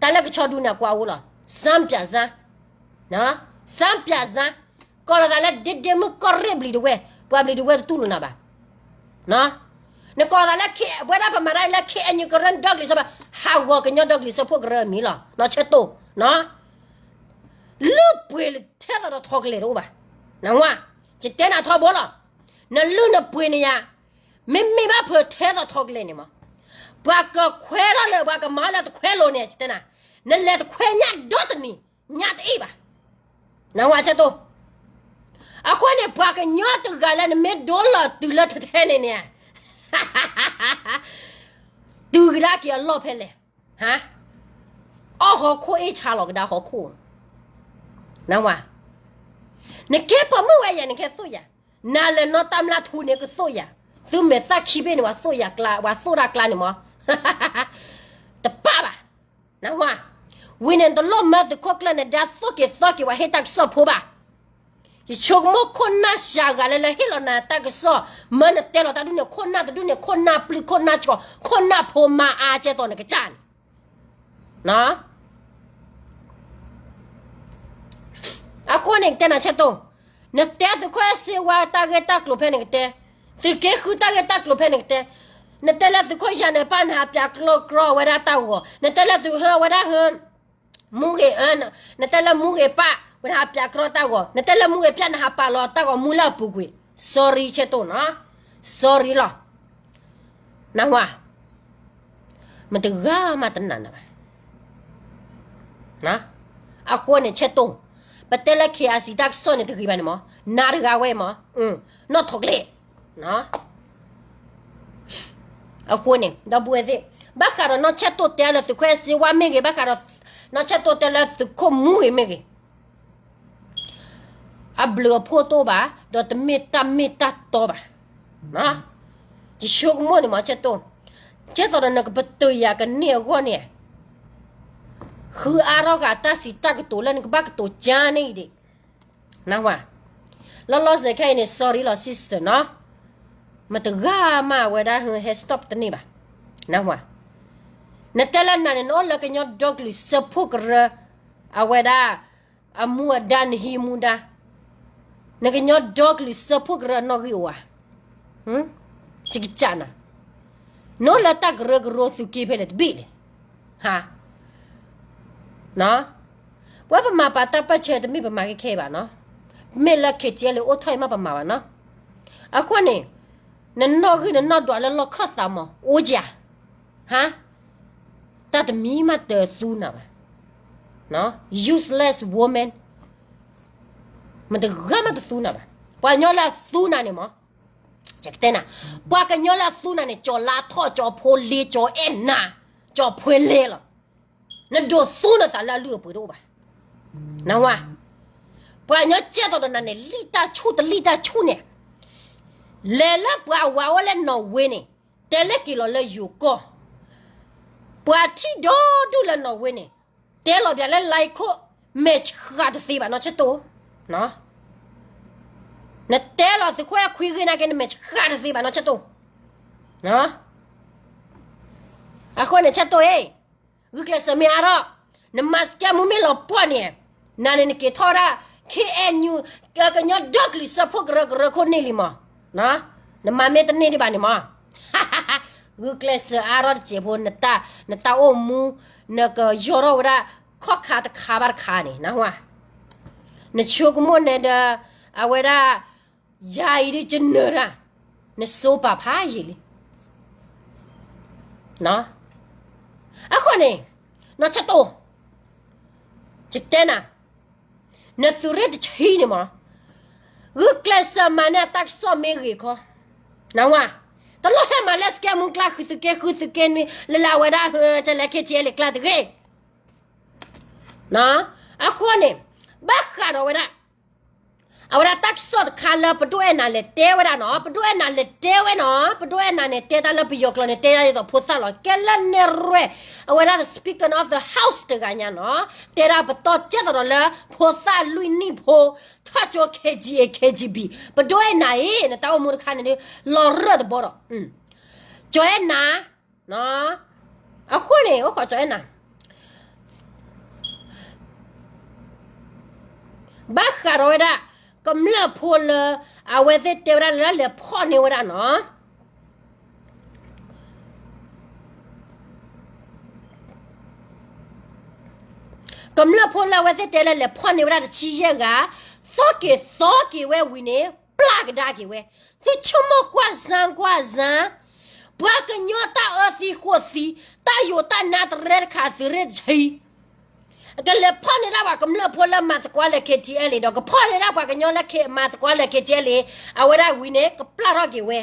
တၢ်လၢကဆီဒုန့ၣ် အကွၢ်အိၣ်လီၤ, စၢ်ပၠးစၢ် စၢ်ပၠးစၢ်, ကိးလီၤသးလၢဒ့ဒ့မုၣ်ကီၢ်ရ့ၣ်ဘျံၤတဝဲၢ်, ပှၤဘျံၤတဝဲၢ်တတူၢ်လိာ်နၤဘၣ်. နကိးလီၤသးလၢ ဝဲဒၣ်ပမၤတၢ်လၢ ခ့ၣ်အဲၣ်ယူၣ်ကရၢ ဒီကလုာ်စၢဖှိၣ်, ဟးဂီၤကညီဒီကလုာ်စၢဖှိၣ်ကရၢအမံၤလီၤ, နဆဲးတိၢ်, လုၢ်ပှ့ၤထဲသိးဒီးထီကလဲာ်တအိၣ်ဘၣ်. နဝါ, ယတဲနၤထီဘိလီၤ, နလုၢ်နပှ့ၤန့ၣ်ယါ, မ့မ့ၢ်ဘၣ်ဖုးထဲသိးထီကလဲာ်န့ၣ်မး, ပှၤကခွဲးထီၣ်လၢ ပှၤကမၤလၢတခွဲးလိၤန့ၣ် ယတဲနၤ, နလဲၤတခွဲးညၣ်ဒီတနံၤ, ညၣ်တအ့ၣ်ဘၣ်. နဝါဆဲးတိၢ်, အဃိန့ၣ် ပှၤကညီတဂၤလၢနမ့ၢ်ဒိလီၤတုၤလၢထဲထဲန့ၣ်န့ၣ်, တုၤကဒါက့ၤအလီၢ်ဖဲလဲၣ်, ဟါ, အီၣ်ဟီၣ်ခိၣ်အ့ၣ်ဆါလီၤကဒါဟီၣ်ခိၣ်, နဝါ, နကဲပိာ်မုၣ်ဝဲယၤ နကဲသိၣ်ယၤ, နၤလၢနီၢ်တၢ်မျၢ်ထူန့ၣ်ကသိၣ်ယၤ, သုမဲာ်သၣ်ခံဘ့ၣ်န့ၣ် ပှၤသိၣ်ယၤကျါ ပှၤသိၣ်တၢ်ကျါန့ၣ်မး, တပၣ်ဘၣ်. နဝါ, ဝံၤန့ၣ် နတလိၣ်မၢသုးခိၣ်ကျၢၢ်န့ၣ် ဒါသိၣ်က့ၤသီက့ၤပှၤဟ့ၣ်တၢ်ကစီၣ်ဖိဘၣ်. ယဆိကမိၣ်ခိၣ်နၢ်စှၤဂၤလၢလၢဟ့ၣ်လီၤနၤတၢ်ကစီၣ်, မၢနတဲလီၤတၢ်ဒ်န့ၣ် ခိၣ်နၢ်တဒူၣ်န့ၣ် ခိၣ်နၢ်ပျုၢ် ခိၣ်နၢ်ကၠီၤ ခိၣ်နၢ်ဖိမါအါကဲသိးနကစၢ်န့ၣ် အဃိန့ၣ် ကတဲနၤဆဲးတိၢ်, နတဲသုးခိၣ်အဲၣ်စ့ဝါတၢ်ဂ့ၢ်တၢ်ကျိၤဖဲန့ၣ်ကတဲ, သုးက့ဃုတၢ်ဂ့ၢ်တၢ်ကျိၤဖဲန့ၣ်ကတဲ, နတဲလၢသုးခိၣ်ယၤနဲၣ်ပၢ် နဟးပၠးကျီကြီဝဲဒၣ်တၢ်ဂီၤ, နတဲလၢသုးဟၢဝဲဒၣ်ဟၢ မူဂ့ၤ, နတဲလၢမူဂ့ၤပၢ် ဝဲဒၣ်ဟးပၠးကြီတၢ်ဂီၤ, နတဲလၢမူဂ့ၤပၠၣ် နဟးပာ်လီၤတၢ်ဂီၤမူလၢအပူၤကွံာ်, sorry ဆဲးတိၢ်နီၤ, sorry လီၤ. နဝါ, မတဂၤမးတနာ်နၤဘၣ်. အဃိန့ၣ်ဆဲးတိၢ်, ပတဲလၢ KIC တၢ်ကစီၣ်န့ၣ်တဂ့ၤဘၣ်န့ၣ်မး, နၤတဂၤဝဲမး, နီၢ်ထီၣ်ကျဲ အဃိန့ၣ် ဒီပုၢ်ဝဲၢ်သ့ၣ်, ဘၣ်ဃးဒီးနီၢ်ဆဲးတိၢ်တဲလၢသုးခိၣ်အဲၣ်စ့ဝါမ့ၢ်ဂ့ၤ, ဘၣ်ဃးဒီးနီၢ်ဆဲးတိၢ်တဲလၢသုးခိၣ်မူဂ့ၤမ့ၢ်ဂ့ၤ, အဘျုးအဖှိၣ်တအိၣ်ဘၣ်, ဒီးတမ့ၢ်တၢ်မ့ၢ်တၢ်တီဘၣ်. ယဆိကမိၣ်န့ၣ်မးဆဲးတိၢ်, ကဲသိးဒီးနကပတုာ်ယၤကန့ၢ်အဂီၢ်န့ၣ်, ဃုအါထီၣ်ဂၤတၢ်စံးတၢ်ကတိၤလၢနကဘၣ်ကတိၤကါန့ၣ်အံၤဒံး. နဝါ, လီၤလီၤဆဲးခဲအံၤန့ၣ် sorry လီၤ sister နီၤ, မတဂၤမးဝဲဒၣ်ဟဲ stop တန့ၢ်ဘၣ်. နဝါ, နတဲလၢနၤန့ၣ် နအိၣ်လၢကညီဒီကလုာ်စၢဖှိၣ်ကရၢ, အဝဲဒၣ် အမူအဒါ နဟံးမူဒါ, နကညီဒီကလုာ်စၢဖှိၣ်ကရၢအနီၣ်ဂံၢ်အိၣ်ဧါ, ယကစၢ်နၤ, နအိၣ်လၢတၢ်ကရၢကရိသုးက့ဖဲလဲၣ်တဘ့ၣ်လဲၣ်, ဟါ ပဝဲပမၤပာ်တၢ်ပၢၢ်ဆၢတမ့ၢ်ပမၤခဲခဲဘၣ်နီၤ, မ့ၢ်လၢ KTLA အိၣ်ထီၣ်အံၤမးပမၤဘၣ်နီၤ, အဃိန့ၣ် နနီၣ်ဂံၢ်နနီၣ်ဒွးလၢလီၢ်ခၢၣ်သးမး အိၣ်ကဧါ, ဟါ, တၢ်တမံၤမးတသူနၤဘၣ်, useless woman, မတဂၤမးတသူနၤဘၣ်, ပှၤကညီလၢအသူနၤန့ၣ်မး, ယကတဲနၤ, ပှၤကညီလၢအသူနၤန့ၣ် ကၠီၤလါထီၣ် ကၠီၤဖိလ့ ကၠီၤအဲၣ်နၤ ကၠီၤဖှဲလဲလီၤ, နဒိးသူနသးလၢအလုၢ်အပှ့ၤတအိၣ်ဘၣ်, နဝါ, ပှၤကညီကဲသိးဒီးနၤန့ၣ် လံၣ်တၢ်ဆူၣ်တလံၣ်တၢ်ဆူၣ်န့ၣ်, လဲၤလၢပှၤအဝၤအိၣ်လၢနီၣ်ဝ့န့ၣ်, တဲလၢက့ၤလီၤလၢယိၤကီၢ်, ပှၤထံၣ်ဒီဒူၣ်လၢနီၣ်ဝ့န့ၣ်, တဲလီၤပၠးလၢ like ခိၣ်, မဲာ်ဆှးတသ့ဘၣ်နီၢ်ဆဲးတိၢ်, နတဲလီၤသုးခိၣ်အဲၣ်ခွံဂ့ၤနာ်က့ နမဲာ်ဆှးတသ့ဘၣ်နီၢ်ဆဲးတိၢ်, အဃိန့ၣ်ဆဲးတိၢ်အံၤ, ဂုာ်ကျဲးစၢးမ့ၢ်အါထီၣ်, နမၤစကဲမူမ့ၢ်လီၤပှီၢ်န့ၣ်, နၤန့ၣ်နက့ၤထီၣ်ဝဲဒၣ် KNU ကညီဒီကလုာ်စၢဖှိၣ်ကရၢကရၢခိၣ်န့ၣ်လံမး, နမၤမ့ၢ်တန့ၢ်ဒံးဘၣ်န့ၣ်မး, ဂုာ်ကျဲးစၢးအါထီၣ်တစဲးဖိ, နတၢ်အိၣ်မူ, နကယီၢ်ထီၣ်ဝဲဒၣ် ခီၣ်ခါတခါဘၣ်တခါန့ၣ်, နဆိကမိၣ်န့ၣ်ဒီး, အဝဲဒၣ်, ယၤအံၤဒ်ကနၢၤတၢ်, နစိပာ်ဖးယံာ်လံ. အဃိန့ၣ် နီၢ်ဆၢတိၢ်, ယတဲနၤ, နသုးရ့ၣ်တဆံန့ၣ်မး, ဂုာ်ကျဲးစၢးမၤန့ၢ်အတၢ်ကစီၣ်မ့ၢ်ဂ့ၤခီ, နဝါ, တလိၣ်ဟဲမၤလၢစကဲမူကျါ ဃုသုးက့ ဃုသုးက့နွံ လၢလၢအဝဲဒၣ် ဟၢ တလဲၤ ခ့ထံအဲလ့ ကျါတဂ့ၤ. အဃိန့ၣ် ဘၣ်ဃးဒီးဝဲဒၣ် အဝဲဒၣ်တၢ်ကစီၣ်တခါလၢပဒိၣ်အဲၣ်နၤလဲၤတဲဝဲဒၣ်နီၤ, ပဒိၣ်အဲၣ်နၤလဲၤတဲဝဲနီၤ, ပဒိၣ်အဲၣ်နၤန့ၣ် တဲတၢ်လၢပယီၤကျိာ်န့ၣ် တဲဒၣ်ဒ်သိးဖိသၣ်လီၤ. ကဲလၢနဲၣ်ရွဲၣ် အဝဲဒၣ် Speaker of the House တဂၤညါနီၤ, တဲဒၣ်ပတီၢ်ကဲသိးဒီးလၢ ဖိသၣ်လွံၢ်နံၣ်ဖိ ထီၣ်ကၠိ K G A K G B, ပဒိၣ်အဲၣ်နၤအံၤ နတၢ်အိၣ်မူတခါန့ၣ် လီၤရၢၢ်တဘီဒီး ကၠီၤအဲၣ်နၤ အဃိန့ၣ် အိၣ်ခိးကၠီၤအဲၣ်နၤ ဘၣ်ဃးဒီးဝဲဒၣ် ကမျၢၢ်ဖိလၢ အဝဲသ့ၣ်တဲဝဲဒၣ်လၢ လဲၤဖီၣ်န့ၢ်ဝဲဒၣ်နီၤ, ကမျၢၢ်ဖိလၢအဝဲသ့ၣ်တဲလၢလဲၤဖီၣ်န့ၢ်ဝဲဒၣ်တဆံယဲၢ်ဂၤ သီက့ၤသီက့ၤဝဲဝံၤန့ၣ် ပျၢ်ကဒါက့ၤဝဲ, သုဆိကမိၣ်ကွၢ်စၢကွၢ်စၢ, ပှၤကညီတၢ်အၢသံဃိးသံ, တၢ်ယိာ်တၢ်နါတရဲတခါ သုးရ့ၣ်တဆံ ကလဲၤဖီၣ်န့ၢ်ဒၣ်ပှၤကမျၢၢ်ဖိလၢမၤသကိးလၢ K T L A ဒီး ကဖီၣ်န့ၢ်ဒၣ်ပှၤကညီလၢ K မၤသကိးလၢ K T L A အဝဲဒၣ်ဝံၤန့ၣ် ကပျၢ်ထီၣ်က့ၤဝဲ,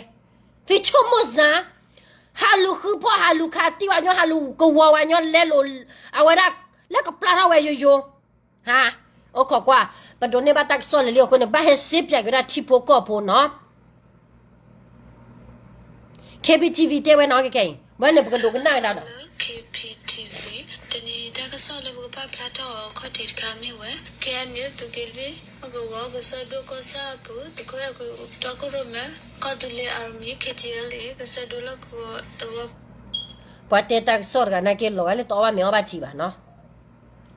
သုဆိကမိၣ်စၢ, ဟးလူၤဃုဖီၣ် ဟးလူၤခးတံၢ်ဝဲညီ ဟးလူၤကဝီၤဝဲညီ လဲလိာ် အဝဲဒၣ် လၢကပျၢ်ထီၣ်ဝဲယိယိ ဟါ, အိၣ်ခိးကွၢ်, ပဒိးန့ၢ်ဘၣ်တၢ်ကစီၣ်လၢလံအဃိန့ၣ် ဘၣ်ဟဲစ့ပၠးက့ၤဝဲဒၣ်ထံဖိကီၢ်ဖိနီၤ K B T V တဲဝဲနီၤ ခဲခဲအံၤ ဝဲန့ၣ်ပကဒိးကနၣ်ကဒါဒီး K P T V တနံၤအံၤ တၢ်ကစီၣ်လၢပကပာ်ဖျါထီၣ်အီၤအခီၣ်ထံးတခါမ့ၢ်ဝဲ K N U သုးက့လွံၢ် ဟီၣ်ကဝီၤကစီၣ်ဒိၣ်ကီၢ်ဆၣ်အပူၤ သုးခိၣ်အဲၣ်ခွံ တီခိၣ်ရိၣ်မဲ ကီၢ်သူလ့ၤ Army K T L A ကစီၣ်ဒိၣ်လီၢ်ကဝီၤသဝီ ပှၤတဲတၢ်ကစီၣ်တဂၤနာ်က့ လီၤဂာ်လၢတအီၣ်ဘၣ်မ့ၤအီၣ်ဘၣ်ထံဘၣ်နီၤ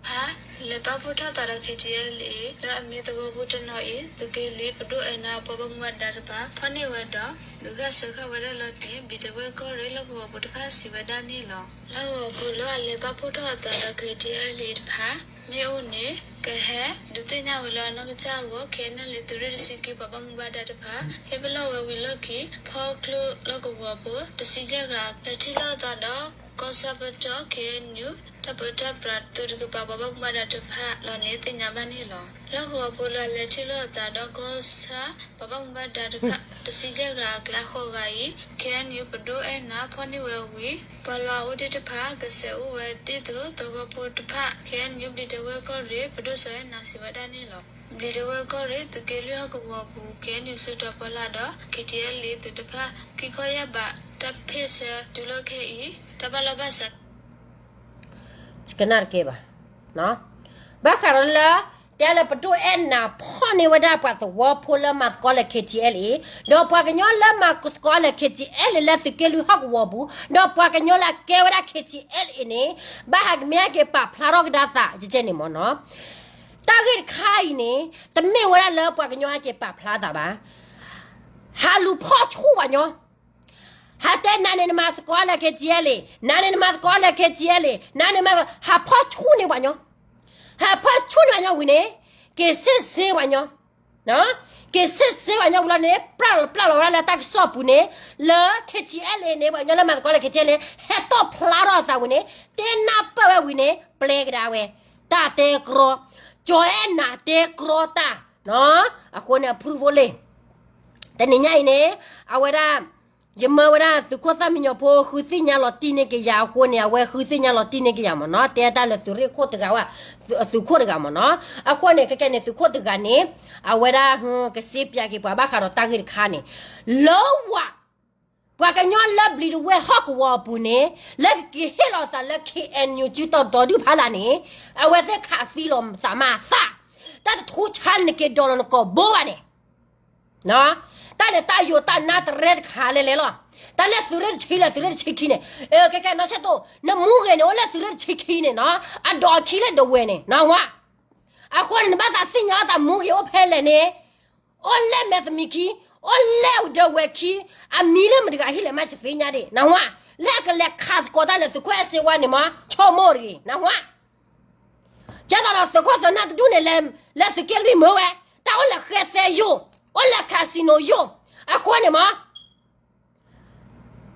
ဖါ လဲၤပာ်ဖှိၣ်ထီၣ်သးဒီး K T L A လၢအမ့ၢ်သဝီဖိတနီၤအံၤ သုးက့လွံၢ် ပဒိၣ်အဲၣ်နၤအပှၤဘၣ်မူဘၣ်ဒါတဖၣ် ဖီၣ်န့ၢ်ဝဲဒီး ဒုးဂၢ်စၢၤဃာ်ဝဲလၢလီၢ်န့ၣ် ဘျံးဒဝဲၢ်ကီၢ်ရ့ၣ်လီၢ်ကဝီၤပူၤတဖၣ်စံးဝဲဒၣ်န့ၣ်လီၤ. လီၢ်ကဝီၤဖိလၢအလဲၤပာ်ဖှိၣ်ထီၣ်အသးဒီး K T L A တဖၣ် မ့ၢ်အိၣ်န့ၣ် ကဟဲဒုးသ့ၣ်ညါဝဲလၢအနီၢ်ကစၢ်အဂီၢ် K N L A သုးရ့ၣ်တဆံခံ ပှၤဘၣ်မူဘၣ်ဒါတဖၣ် ဟ့ၣ်ပလီၢ်ဝဲဝံၤလီၢ်ခံ ဖီကျိလီၢ်ကဝီၤဖိ တဆံယဲၢ်ဂၤ လဲၤထံၣ်လိာ်အသးဒီး ကီၢ်ဆၣ်ပတီၢ် K N U တၢ်ပၢတၢ်ပြးသုးတကပၤ ပှၤဘၣ်မူဘၣ်ဒါတဖၣ်လီၤန့ၣ် သ့ၣ်ညါဘၣ်န့ၣ်လီၤ. လီၢ်ကဝီၤဖိလၢအလဲၤထံၣ်လိာ်အသးဒီးကီၢ်ဆၣ် ပှၤဘၣ်မူဘၣ်ဒါတဖၣ် တဆံယဲၢ်ဂၤအကျါဃိးဂၤအံၤ K N U ပဒိၣ်အဲၣ်နၤဖီၣ်န့ၢ်ဝဲဝံၤ ပှၤလီၤအအိၣ်တ့ၢ်တဖၣ် ကစဲးအိၣ်ဝဲဒ်သိးသဝီဖိတဖၣ် K N U ဘျံးဒဝဲၢ်ကီၢ်ရ့ၣ် ပဒိၣ်စီၤအဲၣ်နၤစံးဝဲဒၣ်န့ၣ်လီၤ. ဘျံးဒဝဲၢ်ကီၢ်ရ့ၣ် သုးက့လွံၢ်ဟီၣ်ကဝီၤပူၤ K N U စုတီၤပီးလးဒီး K T L A သုးတဖၣ် ခံခီယာ်ဘး တၢ်ဖ့ၣ်ဆၢတုၤလီၢ်ခဲအံၤ တၢ်ဘၣ်လီၢ်ဘၣ်စး ကနၣ်တကဲဘၣ်. ဘၣ်ဃးဒီးလၢ တဲလၢပဒိၣ်အဲၣ်နၤဖီၣ်န့ၢ်ဝဲဒၣ်ပှၤသဝီဖိလၢမၤသကိးလၢ K T L A ဒီးပှၤကညီလၢမၤသကိးလၢ K T L A လၢသုးက့လွံၢ်ဟီၣ်ကဝီၤပူၤ ဒီးပှၤကညီလၢအကဲဝဲဒၣ် K T L A န့ၣ် ဘၣ်ဟးကမ့ၢ်ဟဲက့ၤပာ်ဖျါထီၣ်ကဒါသး ကကဲန့ၣ်မ့ၢ်နီၤ. တၢ်ဂ့ၢ်တခါအံၤန့ၣ် တမ့ၢ်ဝဲဒၣ်လၢပှၤကညီဟဲက့ၤပာ်ဖျါသးဘၣ်. ဟးလူၤဖီၣ်ဆူၣ်ပှၤကညီ ဟးတဲနၤန့ၣ်နမၤသကိးလၢ K T L A, နၤန့ၣ်နမၤသကိးလၢ K T L A, နၤန့ၣ်မၤ ဟးဖီၣ်ဆူၣ်န့ၢ်ပှၤကညီ, ဟးဖီၣ်ဆူၣ်န့ၢ်ပှၤကညီဝံၤန့ၣ် က့ၤစ့ၢ်စ့ၢ်ပှၤကညီ, က့ၤစ့ၢ်စ့ၢ်ပှၤကညီဝံၤလီၤန့ၣ် ပျၢ်လီၤပျၢ်လီၤဝဲဒၣ်လၢတၢ်ကစီၣ်ပူၤန့ၣ် လၢ K T L A န့ၣ် ပှၤကညီလၢမၤသကိးလၢ K T L A န့ၣ် ဟဲတီၣ်ဖျါထီၣ်အသးဝံၤန့ၣ် တဲနၢ်ပၢၢ်ဝဲဝံၤန့ၣ် ပျဲကဒါဝဲ, တၢ်တဲကြီ, ကၠီၤအဲၣ်နၤတဲကြီတၢ်, အဃိန့ၣ် အဖုၣ်ဖိလ့ၣ် တနံၤညါအံၤန့ၣ် အဝဲဒၣ် ယမၢဝဲဒၣ်သုးခိၣ်သၣ်မံညီၤဖိ ဃုသ့ၣ်ညါလီၤတံၢ်န့ၢ်က့ၤယၤအဃိန့ၣ် အဝဲဃုသ့ၣ်ညါလီၤတံၢ်န့ၢ်က့ၤယၤမ့ၢ်နီၤ, တဲတၢ်လၢသုးရ့ၣ်ခိၣ်တဂၤဝဲ, သုးခိၣ်တဂၤမ့ၢ်နီၤ, အဃိန့ၣ် ကကဲန့ၣ် သုးခိၣ်တဂၤန့ၣ် အဝဲဒၣ် ကစ့ပၠးက့ၤပှၤဘၣ်ဃးဒီးတၢ်ဂ့ၢ်တခါန့ၣ် လၢဝၤ ပှၤကညီလၢဘျံးဒဝဲၢ်ဟီၣ်ကဝီၤအပူၤန့ၣ် လၢကက့ၤဟ့ၣ်လီၤသးလၢ K N U စုတီၤဒီဒူၣ်ဖးလၢ်န့ၣ် အဝဲသ့ၣ်ခးသံလီၤသးမၤသး, တၢ်တထူဆါနက့ၤဒီးလီၤနကိာ်ဘိဘၣ်န့ၣ် တၢ်န့ၣ်တၢ်ယိာ်တၢ်နါတရဲတခါလဲၣ်လဲၣ်လီၤ, တၢ်လၢသုးရ့ၣ်တဆံလၢသုးရ့ၣ်တဆံခံန့ၣ်, ကဲကဲနီၢ်ဆဲးတိၢ် နမူဂ့ၤန့ၣ် အိၣ်လၢသုးရ့ၣ်တဆံခံန့ၣ်နီၤ, အဒီးအခံလၢဒဝဲၢ်န့ၣ် နဝါ, အဃိန့ၣ် နဘၣ်သးသ့ၣ်ညါအသးမူဂ့ၤအိၣ်ဖဲလဲၣ်န့ၣ်, အိၣ်လၢမဲာ်သမံးခံ, အိၣ်လၢဒဝဲၢ်ခံ, အမံၤလၢမတၤတဂၤဟ့ၣ်လဲၣ်မး ယသ့ၣ်ညါဒၣ် နဝါ, လၢအကလဲၤခးသကိးတၢ်လၢသုးခိၣ်အဲၣ်စ့ဝါန့ၣ်မး ဆိကမိၣ်တဂ့ၤ နဝါ ကဲသိးဒီးသုးခိၣ်သုးနၢ်တဒူၣ်န့ၣ် လၢသုးက့လွံၢ်မ့ၢ်ဝဲ, တၢ်အိၣ်လၢဃဲသဲယိာ်, အိၣ်လၢ casino ယိာ်, အဃိန့ၣ်မး,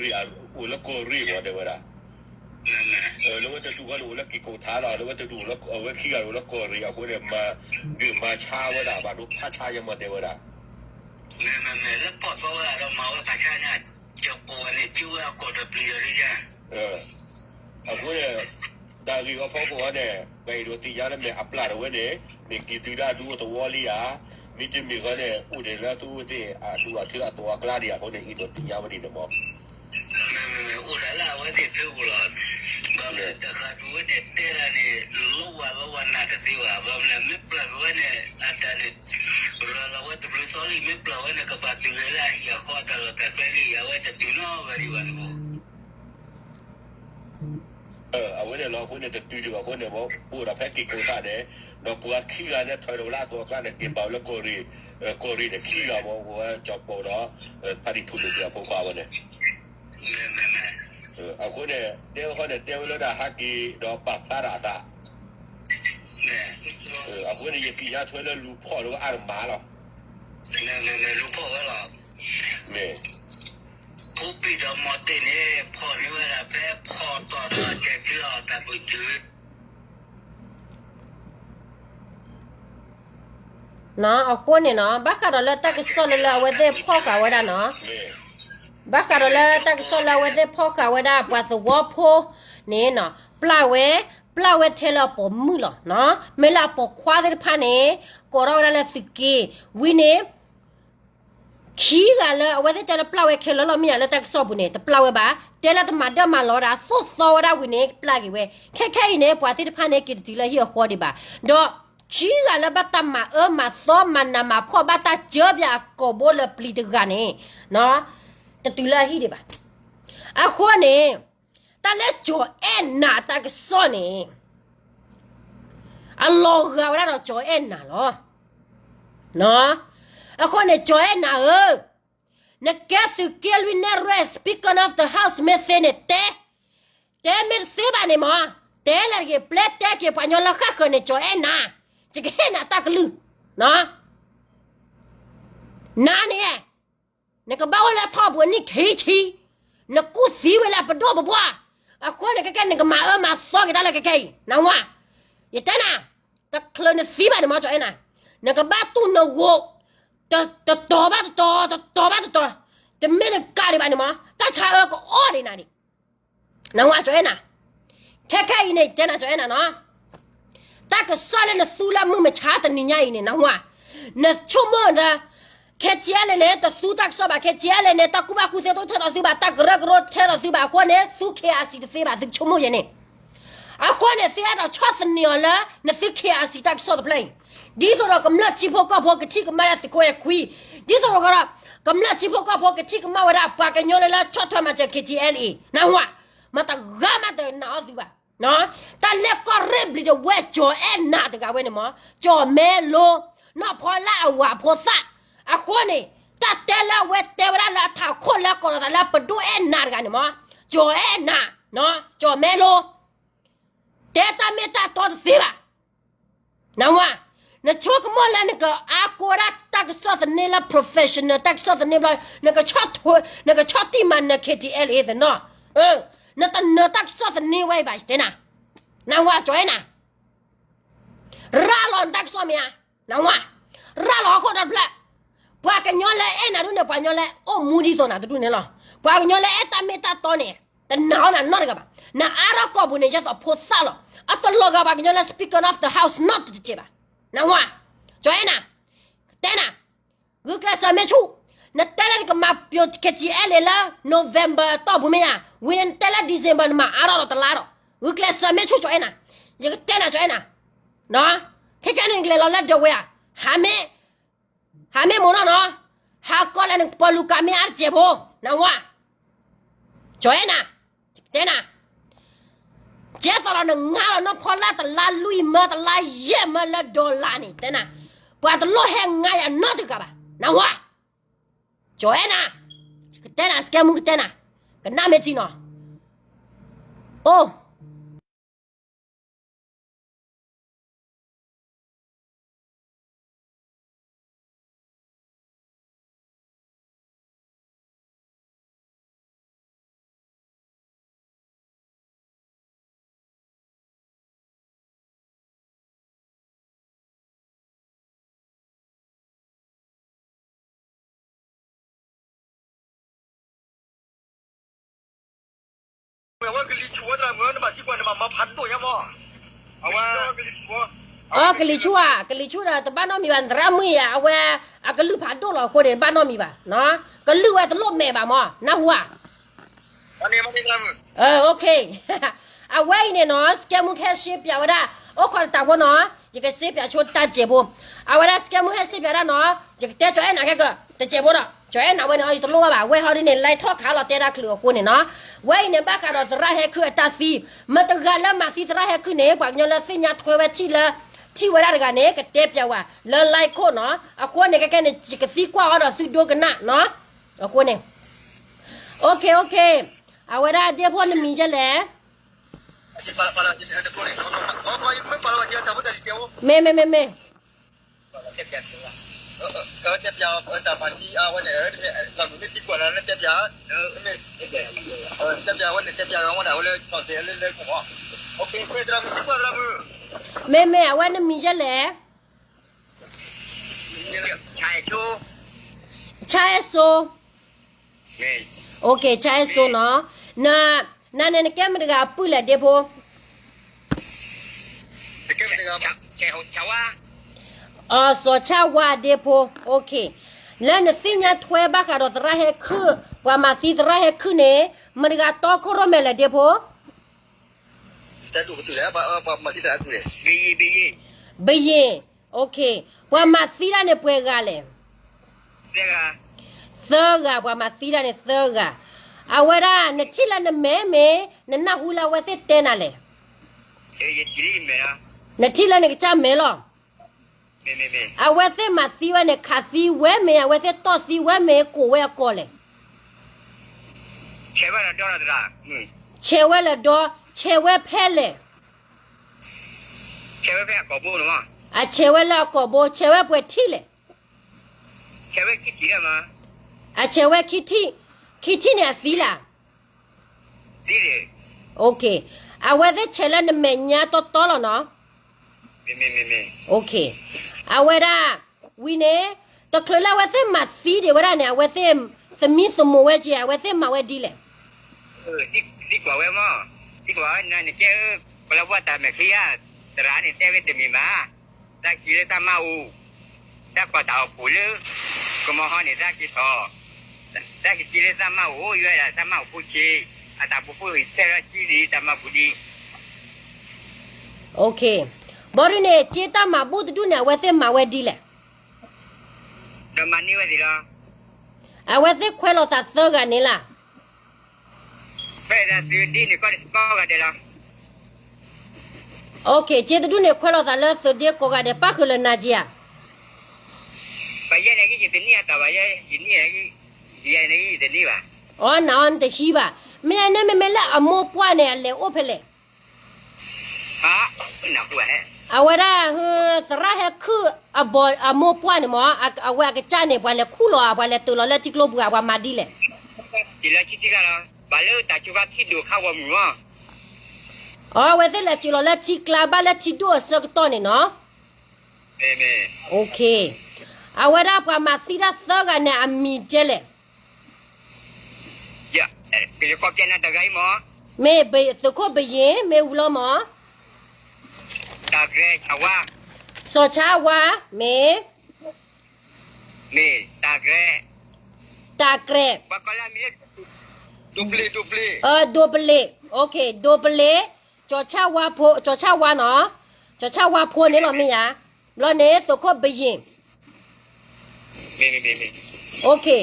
အိၣ်လၢကီၢ်ရ့ၣ်မး တဲဝဲဒၣ်. လၢဝဲတဒူၣ်ဃီန့ၣ် အိၣ်လၢက့ၤကိာ်ထါလီၤ. လၢဝဲတဒူၣ် အဝဲခံဂၤန့ၣ် အိၣ်လၢကီၢ်ရ့ၣ်အဃိန့ၣ် မၤဒုးမၤဆါဝဲဒၣ် ဘၣ်ဒိဖးဆါယဲမး တဲဝဲဒၣ်. မ့မ့ၢ်လၢပီၣ်သီဝဲဒၣ်ဒီးမၤဝဲဖးဆါန့ၣ် ကၠီၤပိာ်ဝဲန့ၣ် ကၠူဝဲအကိာ်ဒီးပျံၤဒီးဒ်ယါ အဃိန့ၣ် တၢ်ဂ့ၢ်အဖီခိၣ်အံၤန့ၣ် ပအဲၣ်ဒိးသ့ၣ်ညါလၢမ့ၢ်အပျၢ်တဝဲန့ၣ် မ့ၢ်က့ၤတုၤဒၣ်ဒူသဝီလံဧါ, မ့တမ့ၢ်ဃီန့ၣ် အိၣ်ဒံးလၢသုဝဲသ့ၣ်အဒူအထၢအသဝီအကျါဒံးဧါအဃိန့ၣ် အဲၣ်ဒိးသ့ၣ်ညါဝဲဒ်န့ၣ်မး. မ့မ့ၢ်အိၣ်ဒၣ်လၢအဝဲသ့ၣ်ထၢပူၤလီၤ. ဘၣ်မနုၤတၢ်ဃးဒူဝဲန့ၣ် တဲဒၣ်န့ၣ် လိဝဲလိဝဲနၢ်တသ့ဘၣ်. ဘၣ်မနုၤ မ့ၢ်ပျၢ်က့ၤဝဲန့ၣ် အတၢ်န့ၣ် ရၤလီၤဝဲတဘျုးသီလံ. မ့ၢ်ပျၢ်ဝဲန့ၣ် ကဘၣ်တုၤဂ့ၤလၢအဟံၣ်အဃီ တၢ်လီၢ်တၢ်ကျဲလံ. အဝဲတတုၤနီတဂၤဒံးဘၣ်န့ၣ်မး. အဝဲန့ၣ်လီၤအဃိန့ၣ် တတုၤဒံးဘၣ်အဃိန့ၣ် ပအိၣ်ဒီးဖဲက့ၤကိာ်ထါန့ၣ် ဒီးပှၤခံဂၤန့ၣ် ထီၣ်ဝဲလၢအသဝီအကျါန့ၣ် က့ၤဘၣ်ဝဲလၢကီၢ်ရ့ၣ်, ကီၢ်ရ့ၣ်န့ၣ် ခံဂၤမး အိၣ်ဝဲကၠီၤပိာ်ဒီး ဖါတံၢ်ထူၣ်ဒိၣ်က့ၤအဖိခွါဝဲန့ၣ်. အဃိန့ၣ် တဲဝဲဃီန့ၣ် တဲဝဲလၢဒၣ်ဟးက့ၤဒီးပာ်ဖျါတၢ်အသး အဃိန့ၣ် ယသ့ၣ်ညါထွဲလၢလူၤဖီၣ်လၢအါတမးလီၤ. မ့ၢ် ဖိပံၣ်ဒီးမီၤတ့ၢ်န့ၣ် ဖီၣ်န့ၢ်ဝဲဒၣ်ဖဲဖီၣ်တီၢ်ဒီးကဲၤဖံလီၤတၢ်ပူၤစုၤ နီၤ အဃိန့ၣ်နီၤ ဘၣ်ဃးဒီးလၢတၢ်ကစီၣ်လၢလၢအဝဲသ့ၣ်ဖီၣ်ဃာ်ဝဲဒၣ်နီၤ, မ့ၢ် ဘၣ်ဃးဒီးလၢတၢ်ကစီၣ်လၢအဝဲသ့ၣ်ဖီၣ်ဃာ်ဝဲဒၣ်ပှၤသဝီဖိန့ၣ်နီၤ, ပျၢ်ဝဲ, ပျၢ်ဝဲထဲလၢအပိာ်မုၣ်လီၤနီၤ. မ့ၢ်လၢအပိာ်ခွါသ့ၣ်တဖၣ်န့ၣ် ကိးထီၣ်ဝဲဒၣ်လၢသုးက့ဝံၤန့ၣ် ခံဂၤလၢအဝဲသ့ၣ်တဲလၢပျၢ်ဝဲခဲလၢာ်လီၤ မ့ၢ်ယၤလၢတၢ်ကစီၣ်ပူၤန့ၣ် တပျၢ်ဝဲဘၣ်, တဲလၢတမၤဒၢမၤလီၤဒၣ် သိၣ်သီဝဲဒၣ်ဝံၤန့ၣ် ပျၢ်က့ၤဝဲ. ခဲခဲအံၤန့ၣ် ပှၤသ့ၣ်တဖၣ်န့ၣ် က့ၤတတုၤလၢဟံၣ်အဃီဒံးဘၣ်. ဒီးခံဂၤလၢဘၣ်တၢ်မၤအၢမၤသီမၤနးမၤဖှီၣ် ဘၣ်တၢ်စၢဘၣ်အကိာ်ဘိလၢပျံၤတဂၤန့ၣ် တတုၤလၢအဟံၣ်ဒံးဘၣ်. အဃိန့ၣ် တၢ်လၢကၠီၤအဲၣ်နၤတၢ်ကစီၣ်န့ၣ် အလီၤဂာ်ဝဲဒၣ်ဒီးကၠီၤအဲၣ်နၤလီၤ. အဃိန့ၣ် ကၠီၤအဲၣ်နၤဧၢ, နကဲသုးက့လွံၢ်နဲၣ်ရွဲၣ် Speaker of the House မ့ၢ်သ့န့ၣ် တဲ, တဲမ့ၢ်တသ့ဘၣ်န့ၣ်မး, တဲလဲၣ်တဂ့ၤ ပျဲတဲက့ၤပှၤကညီလၢဃၣ်ဃၢၤန့ၣ် ကၠီၤအဲၣ်နၤ, ယကဟ့ၣ်နၤတၢ်ကလုၢ် နၤန့ၣ် နကဘၣ်အိၣ်လၢထီၣ်ပူၤအနံၣ်ခံဆံ, နကူၣ်သံဝဲလၢပဒိၣ်ပပှၢ်, အဃိန့ၣ် ခဲကဲ နကမၤအၢမၤသီက့ၤတၢ်လၢခဲခဲအံၤ နဝၤ, ယတဲနၤ, တချုးနသံဘၣ်န့ၣ်မး ကၠီၤအဲၣ်နၤ, နကဘၣ်တူၢ်နဂိၢ်, တတီၤဘၣ်တတီၤ, တတီၤဘၣ်တတီၤ, တမ့ၢ်နကးဒံးဘၣ်န့ၣ်မး တၢ်ဆါအၢကအီၣ်ဒံးနၤဒံး နဝၤ ကၠီၤအဲၣ်နၤ, ခဲခဲအံၤန့ၣ် ယတဲနၤ ကၠီၤအဲၣ်နၤနီၤ, တၢ်ကစီၣ်လၢနသူလၢမုၢ်မဆါတနံၤညါအံၤန့ၣ် နဝၤ, နဆိကမိၣ်ဒီး KTLA န့ၣ် တသူတၢ်ကစီၣ်ဘၣ်, KTLA န့ၣ် တၢ်ကူၣ်ဘၣ်ကူၣ်သ့တအိၣ်ထဲသိးသုဘၣ်, တၢ်ကရၢကရိထဲသိးသုဘၣ်အဃိန့ၣ် သူ KIC တသ့ဘၣ်, သုဆိကမိၣ်ယဲန့ၣ် အဃိန့ၣ် သုအဲၣ်ဒိးဆီၣ်သနံးအီၤလၢ နသု KIC တၢ်ကစီၣ်တဖျၢၣ်အံၤ, ဒ်သိးဒီးကမျၢၢ်ထံဖိကီၢ်ဖိကထံၣ်ကမၣ်လၢသုးခိၣ်အဲခွံ, ဒ်သိးဒီး ကမျၢၢ်ထံဖိကီၢ်ဖိကထံၣ်ကမၣ်ဝဲဒၣ် ပှၤကညီလၢလၢဆီၣ်ထွဲမၤစၢၤ KTLA နဝၤ, မတၤဂၤမးတနာ်အီၤသုဘၣ်. တၢ်လၢကီၢ်ရ့ၣ်ဘျံးတဝဲၢ် ကၠီၤအဲၣ်နၤတဂၤဝဲန့ၣ်မး, ကၠီၤမဲလိ, နီၢ်ဖီလၢအဝၤဖိသၣ်, အဃိန့ၣ် တၢ်တဲလၢအဝဲတဲဝဲဒၣ်လၢအထးခိၣ်လၢကိးလီၤသးလၢပဒိၣ်အဲၣ်နၤတဂၤန့ၣ်မး, ကၠီၤအဲၣ်နၤ, ကၠီၤမဲလိ, တဲတၢ်မ့ၢ်တၢ်တီတသ့ဘၣ် နဝၤ, နဆိကမိၣ်လၢနကအါကိးဝဲဒၣ်တၢ်ကစီၣ်သန့လၢ professional တၢ်ကစီၣ်သန့ဘျီ, နကဆီၣ်ထွဲ, နကဆီၣ်တံၢ်မၤနၢၤ KTLA သနီၤ, နတနၢၤတၢ်ကစီၣ်သန့ဝဲအံၤဘၣ် ယတဲနၤ, နဝၤ ကၠီၤအဲၣ်နၤ ရၤလီၤနတၢ်ကစီၣ်မ့ၢ်ဧါ, နဝၤ, ရၤလီၤဟီၣ်ခိၣ်ဒီတဖျၢၣ်, ပှၤကညီလၢအဲၣ်နၤဒိၣ်န့ၣ် ပှၤကညီလၢအိၣ်မူဒ်သိးနၤတဒူၣ်န့ၣ်လီၤ. ပှၤကညီလၢအဲၣ်တၢ်မ့ၢ်တၢ်တီန့ၣ် တနာ်အီၤနၤနီတဂၤဘၣ်. နအါထီၣ်ကီၢ်ပူၤန့ၣ် ယဲသိးဖိသၣ်လီၤ. အတလီၤဂာ်ပှၤကညီလၢ Speaker of the House နီတစဲးဘၣ်. နဝၤ, ကၠီၤအဲၣ်နၤ, ကတဲနၤ ဂုာ်ကျဲးစၢးမ့ၢ်ဆူၣ်, နတဲလၢနကမၤပျိး KTLA လၢ November အတီၢ်ပူၤမ့ၢ်ဧါ, ဝံၤန့ၣ်နတဲလၢ December နမၤအါထီၣ်ဒီးတလါဒီး, ဂုာ်ကျဲးစၢးမ့ၢ်ဆူၣ် ကၠီၤအဲၣ်နၤ, ယကတဲနၤ ကၠီၤအဲၣ်နၤ, ခဲကနံၣ်နကလဲၤလီၤလၢဒဝဲဧါ, ဟးမ့ၢ်, ဟးမ့ၢ်မိၢ်နီၢ်နီၤ, ဟးကီးလၢနကပီၤလူၤကးမ့ၢ်အါတစဲးဖိ, နဝၤ ကၠီၤအဲၣ်နၤ, ယကတဲနၤ, ကဲသိးဒီးနငါလီၤ နီၢ်ဖီလၢ်တလါလွံၢ်မၢ တလါယဲၢ်မၢလၢ dollar န့ၣ် တဲနၤ, ပှၤတလိၣ်ဟဲငါယၤနီတဂၤဘၣ်, နဝၤ, ကၠီၤအဲၣ်နၤ, ယကတဲနၤ စကဲမူကတဲနၤ, ကနၣ်မ့ၢ်ထံနီၤ, အိၣ် အကလံၤဆူၣ်ဧါ, ကလံၤဆူၣ်ဒီး တဘၣ်နီတမံၤဘၣ်, သရၣ်မုၣ်ယၤ အဝဲ အကလုၢ်ဖးဒိၣ်လီၤအဃိန့ၣ် တဘၣ်နီတမံၤဘၣ်, ကလုၢ်ဝဲတလိၣ်မဲာ်ဘၣ်မး နၢ်ဟူဧါ. အဝဲအံၤန့ၣ်နီၤ စကဲမူဟဲရှဲပၠးဝဲဒၣ် အိၣ်ခိးတတးဖိနီၤ, ယကရှဲပၠးဆိတၢ်စဲးဖိ, အဝဲဒၣ်စကဲမူဟဲရှဲပၠးဒၣ်နီၤ, ယကတဲကၠီၤအဲၣ်နၤခဲကၢ် တစဲးဖိဒီး ကၠီၤအဲၣ်နၤဝဲန့ၣ် ယတလိၣ်ဘၣ်ဘၣ်, ဝဲဟီဒ်န့ၣ် လဲၤထီၣ်ခးလီၤတဲဒၣ်ချုးအဃိန့ၣ်နီၤ, ဝဲအံၤန့ၣ် ဘၣ်ဃးဒီးသရၣ်ဟဲခုၣ်အတၢ်သံ, မတၤတဂၤလၢမၤသံသရၣ်ဟဲခုၣ်န့ၣ် ပှၤကညီလၢသ့ၣ်ညါထွဲဝဲထံၣ်လၢ ထံၣ်ဝဲဒၣ်တဂၤန့ၣ် ကတဲပၠးဝဲ လၢ live ခိၣ်နီၤ, အဃိန့ၣ် ခဲကဲန့ၣ် ယကသံကွၢ်အီၤဒီးသုဒိကနၣ်နီၤ, အဃိန့ၣ် OK OK, အဝဲဒၣ်ဒ့ဖိနမံၤယဲလဲၣ်. မ့ၢ်မ့ၢ်မ့ၢ်မ့ၢ်, မ့ၢ်မ့ၢ် အဝဲနမံၤယဲလဲၣ်. ဆါအဲၣ်စိ, မ့ၢ် ဆၣ်အဲၣ်စိနီၤ, နန့ၣ်နကဲမတဂၤအပုၢ်လဲၣ်ဒ့ဖိ, စီၤဆၣ်ဝါဒ့ဖိ, လၢနသ့ၣ်ညါထွဲဘၣ်ဃးဒီးသရၣ်ဟဲခုၣ်, ပှၤမၤသံသရၣ်ဟဲခုၣ်န့ၣ်, မတဂၤတီခိၣ်ရိၣ်မဲလဲၣ်ဒ့ဖိ, ဘယ့ၣ်, ပှၤမၤသံတၢ်န့ၣ်ပှဲၤဂၤလဲၣ်, သၢဂၤ, ပှၤမၤသံတၢ်န့ၣ်သၢဂၤ, အဝဲဒၣ်နထံၣ်လၢနမဲာ်မ့ၢ်, နနၢ်ဟူလၢအဝဲသ့ၣ်တဲနၤလဲၣ်, နထံၣ်လၢနကစၢ်မဲာ်လီၤ, အဝဲသ့ၣ်မၤသံဝဲန့ၣ် ခးသံဝဲမ့ၢ် အဝဲသ့ၣ်တီၢ်သံဝဲမ့ၢ် ကိးဝဲအကိာ်လဲၣ်, ဆဲးဝဲလၢဒီ, ဆဲးဝဲဖဲလဲၣ်, အဆဲးဝဲလၢအကိာ်ဘိ, ဆဲးဝဲပှဲၤထံၣ်လဲၣ်, အဆဲးဝဲခံထံၣ်, ခံထံၣ်န့ၣ်အသံလၢ်, အဝဲသ့ၣ်ဆဲးလၢနမဲာ်ညါတီတီလီၤနီၤ, အဝဲဒၣ်, ဝံၤန့ၣ်, တချုးလၢအဝဲသ့ၣ်မၤသံဒံးဝဲဒၣ်န့ၣ် အဝဲသ့ၣ်, သမံသမိးဝဲက့ၤ အဝဲသ့ၣ်မၤဝဲဒ်လဲၣ်, သံကွၢ်ဝဲမ့ၢ်, သံကွၢ်ဝဲနကဲ, ပှၤလၢပှၤတၢ်မဲာ်ချံဧါ, သရၣ်န့ၣ်တဲဝဲတမ့ၢ်ဘၣ်, တၢ်က့ၤလၢတၢ်မါအိၣ်, တၢ်ကွၢ်တၢ်အိၣ်ဖှိၣ်လၢ, ကမီၤဟီန့ၣ်တၢ်က့ၤထီၣ်, တၢ်က့ၤလၢတၢ်မါအိၣ် ယွၤဒၣ်တၢ်မါအိၣ်ဖိဆ့, အတၢ်ဖိဖိအံၤထဲလၢက့ၤဒ်တၢ်မၤပူၤဒ် ဘီဒုန့ၣ် က့တၢ်မၤဘူၣ်တဒူၣ်န့ၣ် အဝဲသ့ၣ်မၤဝဲဒ်လဲၣ်, ဒီးမၤန့ၢ်ဝဲသ့ၣ်လီၤ, အဝဲသ့ၣ်ခွဲးလိာ်သးသၢဂၤန့ၣ်လၢ်, ခွဲးလိာ်သးသုးဒ့န့ၣ်ကိးဂၤဒဲးလီၤ, က့တဒူၣ်န့ၣ်ခွဲးလိာ်သးလၢသုးဒ့ကိးဂၤဒဲး ပၣ်ဃုာ်လၢနၤက့ၤဧါ ပယဲန့ၣ်ဂ့ၤ ယတန့ၢ်အတၢ်ဘၣ်ယဲ, ယန့ၢ်, ယဲန့ၣ်ဂ့ၤ ယတန့ၢ်ဘၣ်, အီနၤအီနတဟံးဘၣ်, မ့ၢ်န့ၣ်မ့မ့ၢ်လၢအမိၢ်ပှၢ်န့ၣ် အလဲၤအိၣ်ဖဲလဲၣ်, အဝဲဒၣ်, သရၣ်ဟဲခုၣ်, အမိၢ်ပှၢ်န့ၣ်မ့ၢ်, အဝဲအကစၢ်န့ၣ် ပှၤလဲၤခူၣ်လီၤဧါ ပှၤလဲၤတုၤလီၤလၢထံကျိပူၤဧါ ပှၤမၤဒ်လဲၣ်, ဘၣ်လၢတၢ်စူၤခါထံဒိၣ်ခါဂီၢ်မုၢ်မ့ၢ် အဝဲသ့ၣ်လဲၤစူၤလီၤလၢထံကျါဘၣ်လၢထံဒိၣ်အဆၢကတီၢ်န့ၣ်နီၤ, အဝဲဒၣ်ပှၤမၤသံတၢ်သၢဂၤန့ၣ် အမံၤဒ်လဲၣ်, မ့ၢ်သုးခိၣ်ဘယ့ၣ် မ့ၢ်ဝံၤလီၤမ့ၢ်, စီၤဆါဝါ, မ့ၢ်တၢ်ကြဲး, တၢ်ကြဲး, ဒိပလ့း, ဒိပလ့း, ဒိပလ့း, စီၤဆါဝါနီၤ, စီၤဆါဝါဖိန့ၣ်လီၤမ့ၢ်ဧါ, ဘျီန့ၣ် သုးခိၣ်ဘယ့ၣ်,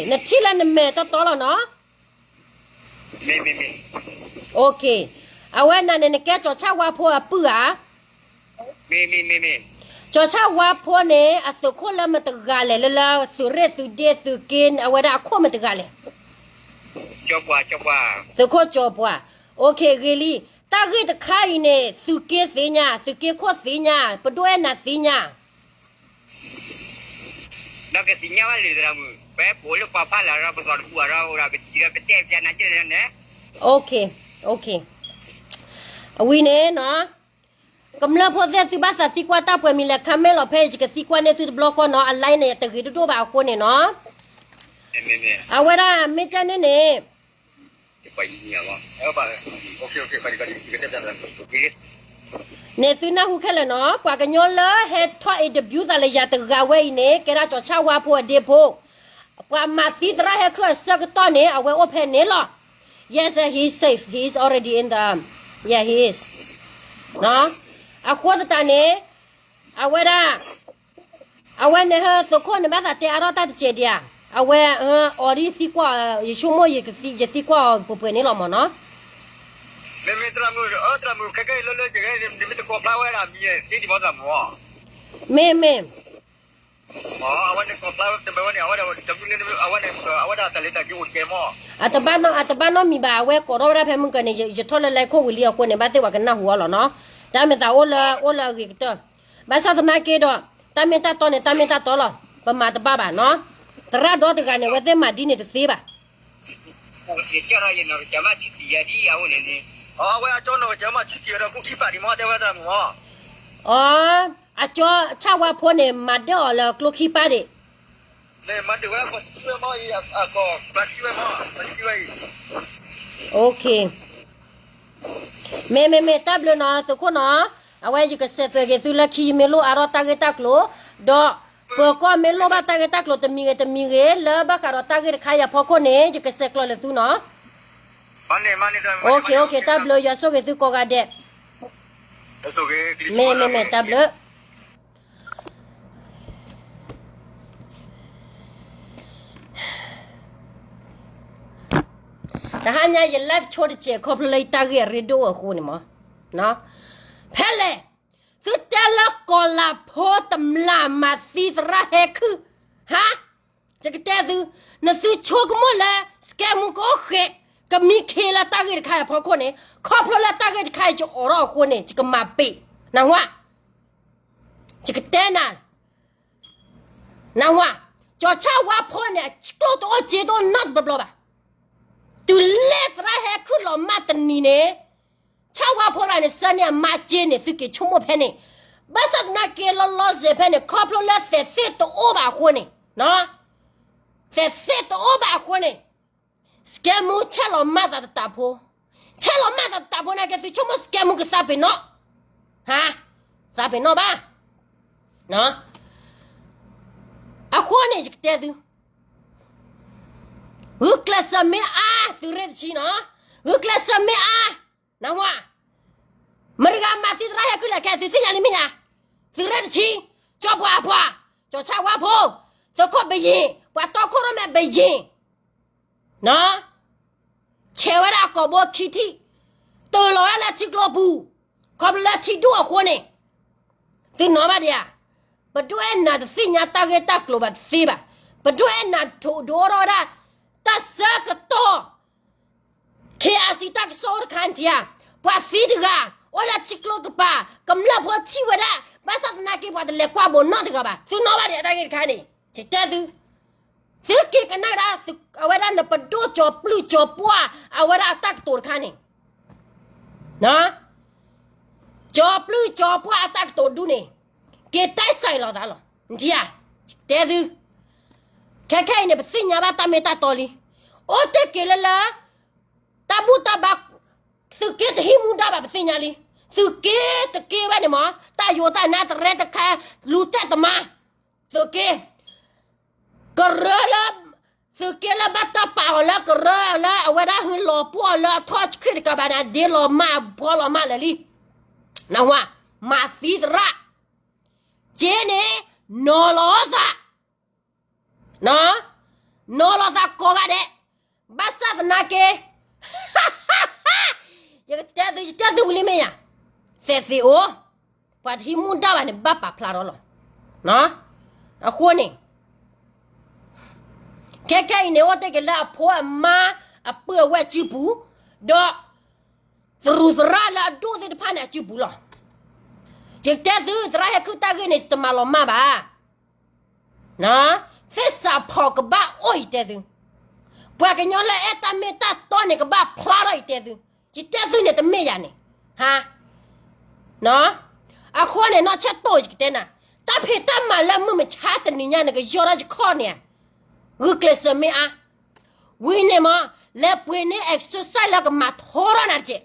နထံၣ်လၢနမဲာ်တီတီလီၤနီၤ, အဝဲနၤန့ၣ် နကဲစီၤဆါဝါဖိအပုၢ်ဧါ, စီၤဆါဝါဖိန့ၣ် အသုးခိၣ်လၢမတဂၤလဲၣ် လၢလၢသုးရ့ၣ်သုးဒ့သုးက့ အဝဲဒၣ်အခိၣ်မတဂၤလဲၣ်, သုးခိၣ်ကၠီၤပှၢ်, ဂ့ၤလံ, တၢ်ဂ့ၢ်တခါအံၤန့ၣ် သုးက့သ့ၣ်ညါ, သုးက့ခိၣ်သ့ၣ်ညါ, ပဒိၣ်အဲၣ်နၤသ့ၣ်ညါ ဒီးကသ့ၣ်ညါဘၣ်လံသရၣ်မုၣ်, ပအိၣ်လၢပှၤဖးလၢ်ဒီး ပသီၣ်တပူၤဒီး အိၣ်ဒီးပထံၣ်ဒီးပတဲပျးနၤကဲန့ၣ်, အဝံၤန့ၣ်နီၤ, ကမျၢၢ်ဖိသ့ၣ်သုဘၣ်သးသံကွၢ်တၢ်ပှဲၤမံၤလဲၣ် comment လီၤဖဲ ယကသံကွၢ်န့ၢ်သုတဘျီဃီနီၤ, အ line န့ၣ် တဂ့ၤဒိၣ်ဒိၣ်ဘၣ်အဃိန့ၣ်နီၤ, အဝဲဒၣ်မ့ၢ်ကဲန့ၣ်န့ၣ် န့ၣ်သုနၢ်ဟူခဲလၢာ်နီၤ, ပှၤကညီလၢဟဲထီၣ် interview သးလၢယၤတဂၤဝဲအံၤန့ၣ် ကဲဒၣ်စီၤဆၣ်ဝါဖိအဒ့ဖိ, ပှၤမၤသံသရၣ်ဟဲခုၣ်အဆၢကတီၢ်န့ၣ် အဝဲအိၣ်ဖဲန့ၣ်လီၤ, yes, he is safe, he is already in the, yeah, he is, အဃိသတးန့ၣ်, အဝဲဒၣ် အဝဲန့ၣ်ဟၢသုးခိၣ်န့ၣ်ဘၣ်သးတဲအါထီၣ်တၢ်တစဲးဒံးဧါ, အဝဲအီၤဒ်သံကွၢ်အီၤ ယဆိကမိၣ်ယသံကွၢ်အီၤပှဲၤပှဲၤန့ၣ်လီၤမ့ၢ်နီၤ, မ့မ့ၢ်သရၣ်မုၣ်, သရၣ်မုၣ်ခဲကဲလၢလၢကဲ နမ့ၢ်တကိးဖျါဝဲဒၣ်မံၤသ့ဒံးမ့ၢ်သရၣ်မုၣ်, မ့မ့ၢ် အဝဲန့ၣ်ကိးဖျါဝဲတဘၣ်ဝဲန့ၣ် အဝဲဒၣ်တၢ်လၢတၢ်က့အိၣ်ကဲမ့ၢ်, အတဘၣ်နီတမံၤဘၣ် အဝဲကိးထီၣ်ဝဲဒၣ်ဖဲမုၢ်ကၢန့ၣ် ယထီၣ်လၢ line ခိၣ်ဝံၤလံအဃိန့ၣ် ဘၣ်သ့ၣ်ပှၤကနၢ်ဟူအီၤလီၤနီၤ, တၢ်မ့ၢ်သးအိၣ်လၢ အိၣ်လၢအဂ့ၤကတၢၢ်, ဘၣ်ဆၣ်သနာ်က့ဒီး တၢ်မ့ၢ်တၢ်တီန့ၣ် တၢ်မ့ၢ်တၢ်တီလီၤ, ပမၤတဘၣ်ဘၣ်နီၤ, သရၣ်ဒီတဂၤန့ၣ် အဝဲသ့ၣ်မၤဒ်န့ၣ်တသ့ဘၣ် အဝဲအကၠီနီၢ်ကစၢ်မၤဆူၣ်ထံးယၤဒ်အအိၣ်န့ၣ်န့ၣ်, အဝဲအကၠီဆၣ်ဝါဖိန့ၣ် မၤဒၢၣ်အီၤလၢကျိခံပၢ်ဒံး, မ့ၢ်မ့ၢ်မ့ၢ် တၢ်ဘျုးနီၤ သုးခိၣ်နီၤ, အဝဲယကစဲးသွဲၣ်က့ၤသုလၢခံ ယမ့ၢ်လိၣ်အါထီၣ်တၢ်ဂ့ၢ်တၢ်ကျိၤ, ဒီးပၢၤကီၢ်မ့ၢ်လိၣ်ဘၣ်တၢ်ဂ့ၢ်တၢ်ကျိၤတမံၤဂ့ၤတမံၤဂ့ၤ လၢဘၣ်ဃးဒီးတၢ်ဂ့ၢ်တခါအံၤအဖီခိၣ်န့ၣ် ယကစဲးကျိးလၢသုနီၤ. တၢ်ဘျုး ယွၤဆိၣ်ဂ့ၤသုကိးဂၤဒဲး, မ့ၢ်မ့ၢ်မ့ၢ် တၢ်ဘျုး တဟါညါယ live ဆိတစဲး ခီဖျိလၢယတၢ်ဂ့ၢ်အရ့ဒိၣ်အဃိန့ၣ်မး, ဖဲလဲၣ်, သုတဲလၢကီၤလၤဖိတမျၢ်မၤသံသရၣ်ဟဲခုၣ်, ဟါ, ယကတဲသု, နသုဆိကမိၣ်လၢ စကဲမူကအိၣ်ဃဲး ကမံခ့လၢတၢ်ဂ့ၢ်တခါအံၤအဖီခိၣ်န့ၣ်, ခီဖျိလၢတၢ်ဂ့ၢ်တခါအံၤယအိးထီၣ်အဃိန့ၣ် ယကမၤပ့ၤ, နၢ်ဟူဧါ, ယကတဲနၤ နၢ်ဟူဧါ, ကၠီၤဆၣ်ဝါဖိန့ၣ် အကျိၣ်တအိၣ်စ့တအိၣ်နီတဘျီဘျီဘၣ်. တုၤလၢသရၣ်ဟဲခုၣ်လီၤမၢ်တနံၤန့ၣ်, ဆၣ်ဝါဖိတဂၤန့ၣ် စၢန့ၢ်အမါစ့န့ၣ် သုက့ၤဆိကမိၣ်ဖဲန့ၣ်, ဘၣ်ဆၣ်သနာ်က့ လီၤလီၤဆဲးဖဲန့ၣ် ခီဖျိလၢသဲးသ့ၣ်တအိၣ်ဘၣ်အဃိန့ၣ်, သဲးသ့ၣ်တအိၣ်ဘၣ်အဃိန့ၣ်, စကဲမူဆဲးလီၤမၢ်သးတတးဖိ, ဆဲးလီၤမၢ်သးတတးဖိနာ်က့ သုဆိကမိၣ်စကဲမူကသးပ့ၤနီၣ်, ဟါ, သးပ့ၤနီၣ်ဘၣ်. အဃိန့ၣ် ယကတဲသု, ဂုာ်ကျဲးစၢးမ့ၢ်အါ သုးရ့ၣ်တဆံနီၤ, ဂုာ်ကျဲးစၢးမ့ၢ်အါ, နၢ်ဟူဧါ, မတၤတဂၤမၤသံသရၣ်ဟဲခုၣ်လဲၣ်ခဲ သုသ့ၣ်ညါလံမ့ၢ်ဧါ, သုးရ့ၣ်တဆံ, ကၠီပှၤအပှၤ, ကၠီၤဆၣ်ဝါဖိ, သုးခိၣ်ဘယ့ၣ်, ပှၤတီခိၣ်ရိၣ်မဲဘယ့ၣ် နီၤ, ဆဲးဝဲဒၣ်အကိာ်ဘိခံထံၣ်, တၢၤလီၤဝဲဒၣ်လၢထံကျိပူၤ, ခီဖျိလၢထံဒိၣ်အဃိန့ၣ်, သုနီၤဘၣ်ဒံးဧါ, ပဒိၣ်အဲၣ်နၤတသ့ၣ်ညါတၢ်ဂ့ၢ်တၢ်ကျိၤဘၣ်တသ့ဘၣ်, ပဒိၣ်အဲၣ်နၤထိၣ်ဒိၣ်ထီၣ်ဝဲဒၣ်, တၢ်ဆၢကတီၢ် ခ့အစံး တၢ်ကစီၣ်အိၣ်တခါန့ၣ်ဧါ, ပှၤသံတဂၤ, အိၣ်လၢထံကျိကပၤ, ကမျၢၢ်ဖိထံၣ်ဝဲဒၣ်, ဘၣ်ဆၣ်သနာ်က့ ပှၤတလဲၤကွၢ်ဘိးနီတဂၤဘၣ်, သုနီၤဘၣ်ဒံးအတၢ်ဂ့ၢ်တခါန့ၣ်, ယတဲသု, သုက့ၤကနၣ်ဒၣ်, အဝဲဒၣ်နပဒိၣ်ကၠီၤပျုၢ်ကၠီၤပှၢ်, အဝဲဒၣ်အတၢ်ကတိၤတခါန့ၣ် ကၠီၤပျုၢ်ကၠီၤပှၢ်အတၢ်ကတိၤဒူၣ်န့ၣ်, က့ၤတဲစဲးလီၤသးလီၤ, နထံၣ်ဧါ, တဲသု, ခဲခဲအံၤန့ၣ် ပသ့ၣ်ညါဘၣ်တၢ်မ့ၢ်တၢ်တီလံ, အိၣ်တ့ၢ်က့ၤလၢလၢ, တၢ်ဘူၣ်တၢ်ဘါ, သုးက့တဟံးမူဒါဘၣ်ပသ့ၣ်ညါလံ, သုးက့တက့ဝဲန့ၣ်မး, တၢ်ယိၤတၢ်နါတရဲတခါ, လူၤတဲာ်တမါ, သုးက့ ကရၢလၢ, သုးက့လၢဘၣ်တၢ်ပာ်အီၤလၢကရၢလၢအဝဲဒၣ်ဟုလီၤပှီၢ်လၢအထီၣ်ဆှံတကးဘၣ်န့ၣ် ဒ့လီၤမၢ်ဖီလီၤမၢ်လၢာ်လံ, နၢ်ဟူဧါ, မၤသံသရၣ်, က့န့ၣ်, နီၤလီၤသး, နီၤလီၤသးကိးဂၤဒဲး, ဘၣ်ဆၣ်သနာ်က့ ယကတဲသု ယတဲသုဝံၤလံမ့ၢ်ယၤ, သဲးသ့ၣ်အိၣ်, ပှၤတဟံးမူဒါဘၣ်န့ၣ် ဘၣ်ပာ်ဖျါထီၣ်လီၤ. အဃိန့ၣ် ခဲခဲအံၤန့ၣ် အိၣ်တ့ၢ်က့ၤလၢအဖိအမါ အပုၢ်အဝဲၢ်စုပူၤ, ဒီးသရူးသရၣ်လၢအဒိၣ်သ့ၣ်တဖၣ်န့ၣ်အစုပူၤလီၤ. ယကတဲသု သရၣ်ဟဲခုၣ်တၢ်ဂ့ၢ်န့ၣ် တမၤလီၤမၢ်ဘၣ်. သစ္စာဖောက် ကဘၣ်အိၣ် ယတဲသု, ပှၤကညီလၢအဲၣ်တၢ်မ့ၢ်တၢ်တီန့ၣ် ကဘၣ်ဖျါထီၣ် ယတဲသု, ယတဲသုန့ၣ်တမ့ၢ်ယၤန့ၣ်, ဟါ, အဃိန့ၣ် နီၢ်ဆဲးတိၢ် ယကတဲနၤ, တၢ်ဖံးတၢ်မၤလၢမုၢ်မဆါတနံၤညါ နကယီၢ်ထီၣ်ယခီၣ်န့ၣ်, ဂုာ်ကျဲးစၢးမ့ၢ်အါ, ဝံၤန့ၣ်မး လဲၤပှ့ၤန့ၢ် exercise လၢကမၤထီထီၣ်နၤတက့ၢ်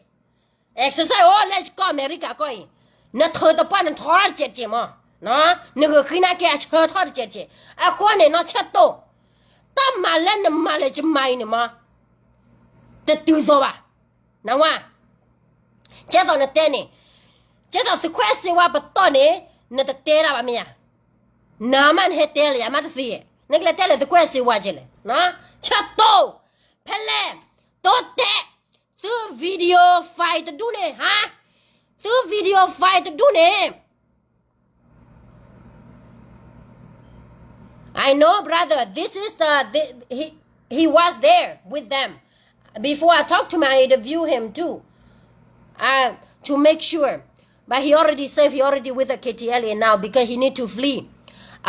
exercise အိၣ်လၢယကီၢ်အမဲရကၤကီၢ်အံၤ, နထုးသပှၢ်နထီထီၣ်တစဲးတစဲးမး, နဂုာ်ဃံနၤက့ၤအဆၢထီၣ်တစဲးတစဲး, အဃိန့ၣ် နီၢ်ဆဲးတိၢ်, တၢ်မၤလၢနမၤလၢယမၤအံၤန့ၣ်မး, တတုၤသိးဘၣ်, နဝါ, ကဲသိးနတဲန့ၣ်, ကဲသိးသုးခွဲးစ့ဝါပတီၢ်န့ၣ်, နတတဲဒၣ်ဘၣ်မ့ၢ်ယါ, နမ့ၢ်နဟဲတဲလၢယမါတသ့, နကလဲၤတဲလၢသုးခွဲးစ့ဝါကဲလဲၣ်, ဆဲးတိၢ်, ဖဲလဲၣ်, တိတဲာ် သု video file တဒူၣ်န့ၣ်, ဟါ, သု video file တဒူၣ်န့ၣ်, I know, brother. This is the, the he, he was there with them. Before I talk to him, I interview him too. Uh, to make sure. But he already safe, he already with the K T L A now because he need to flee.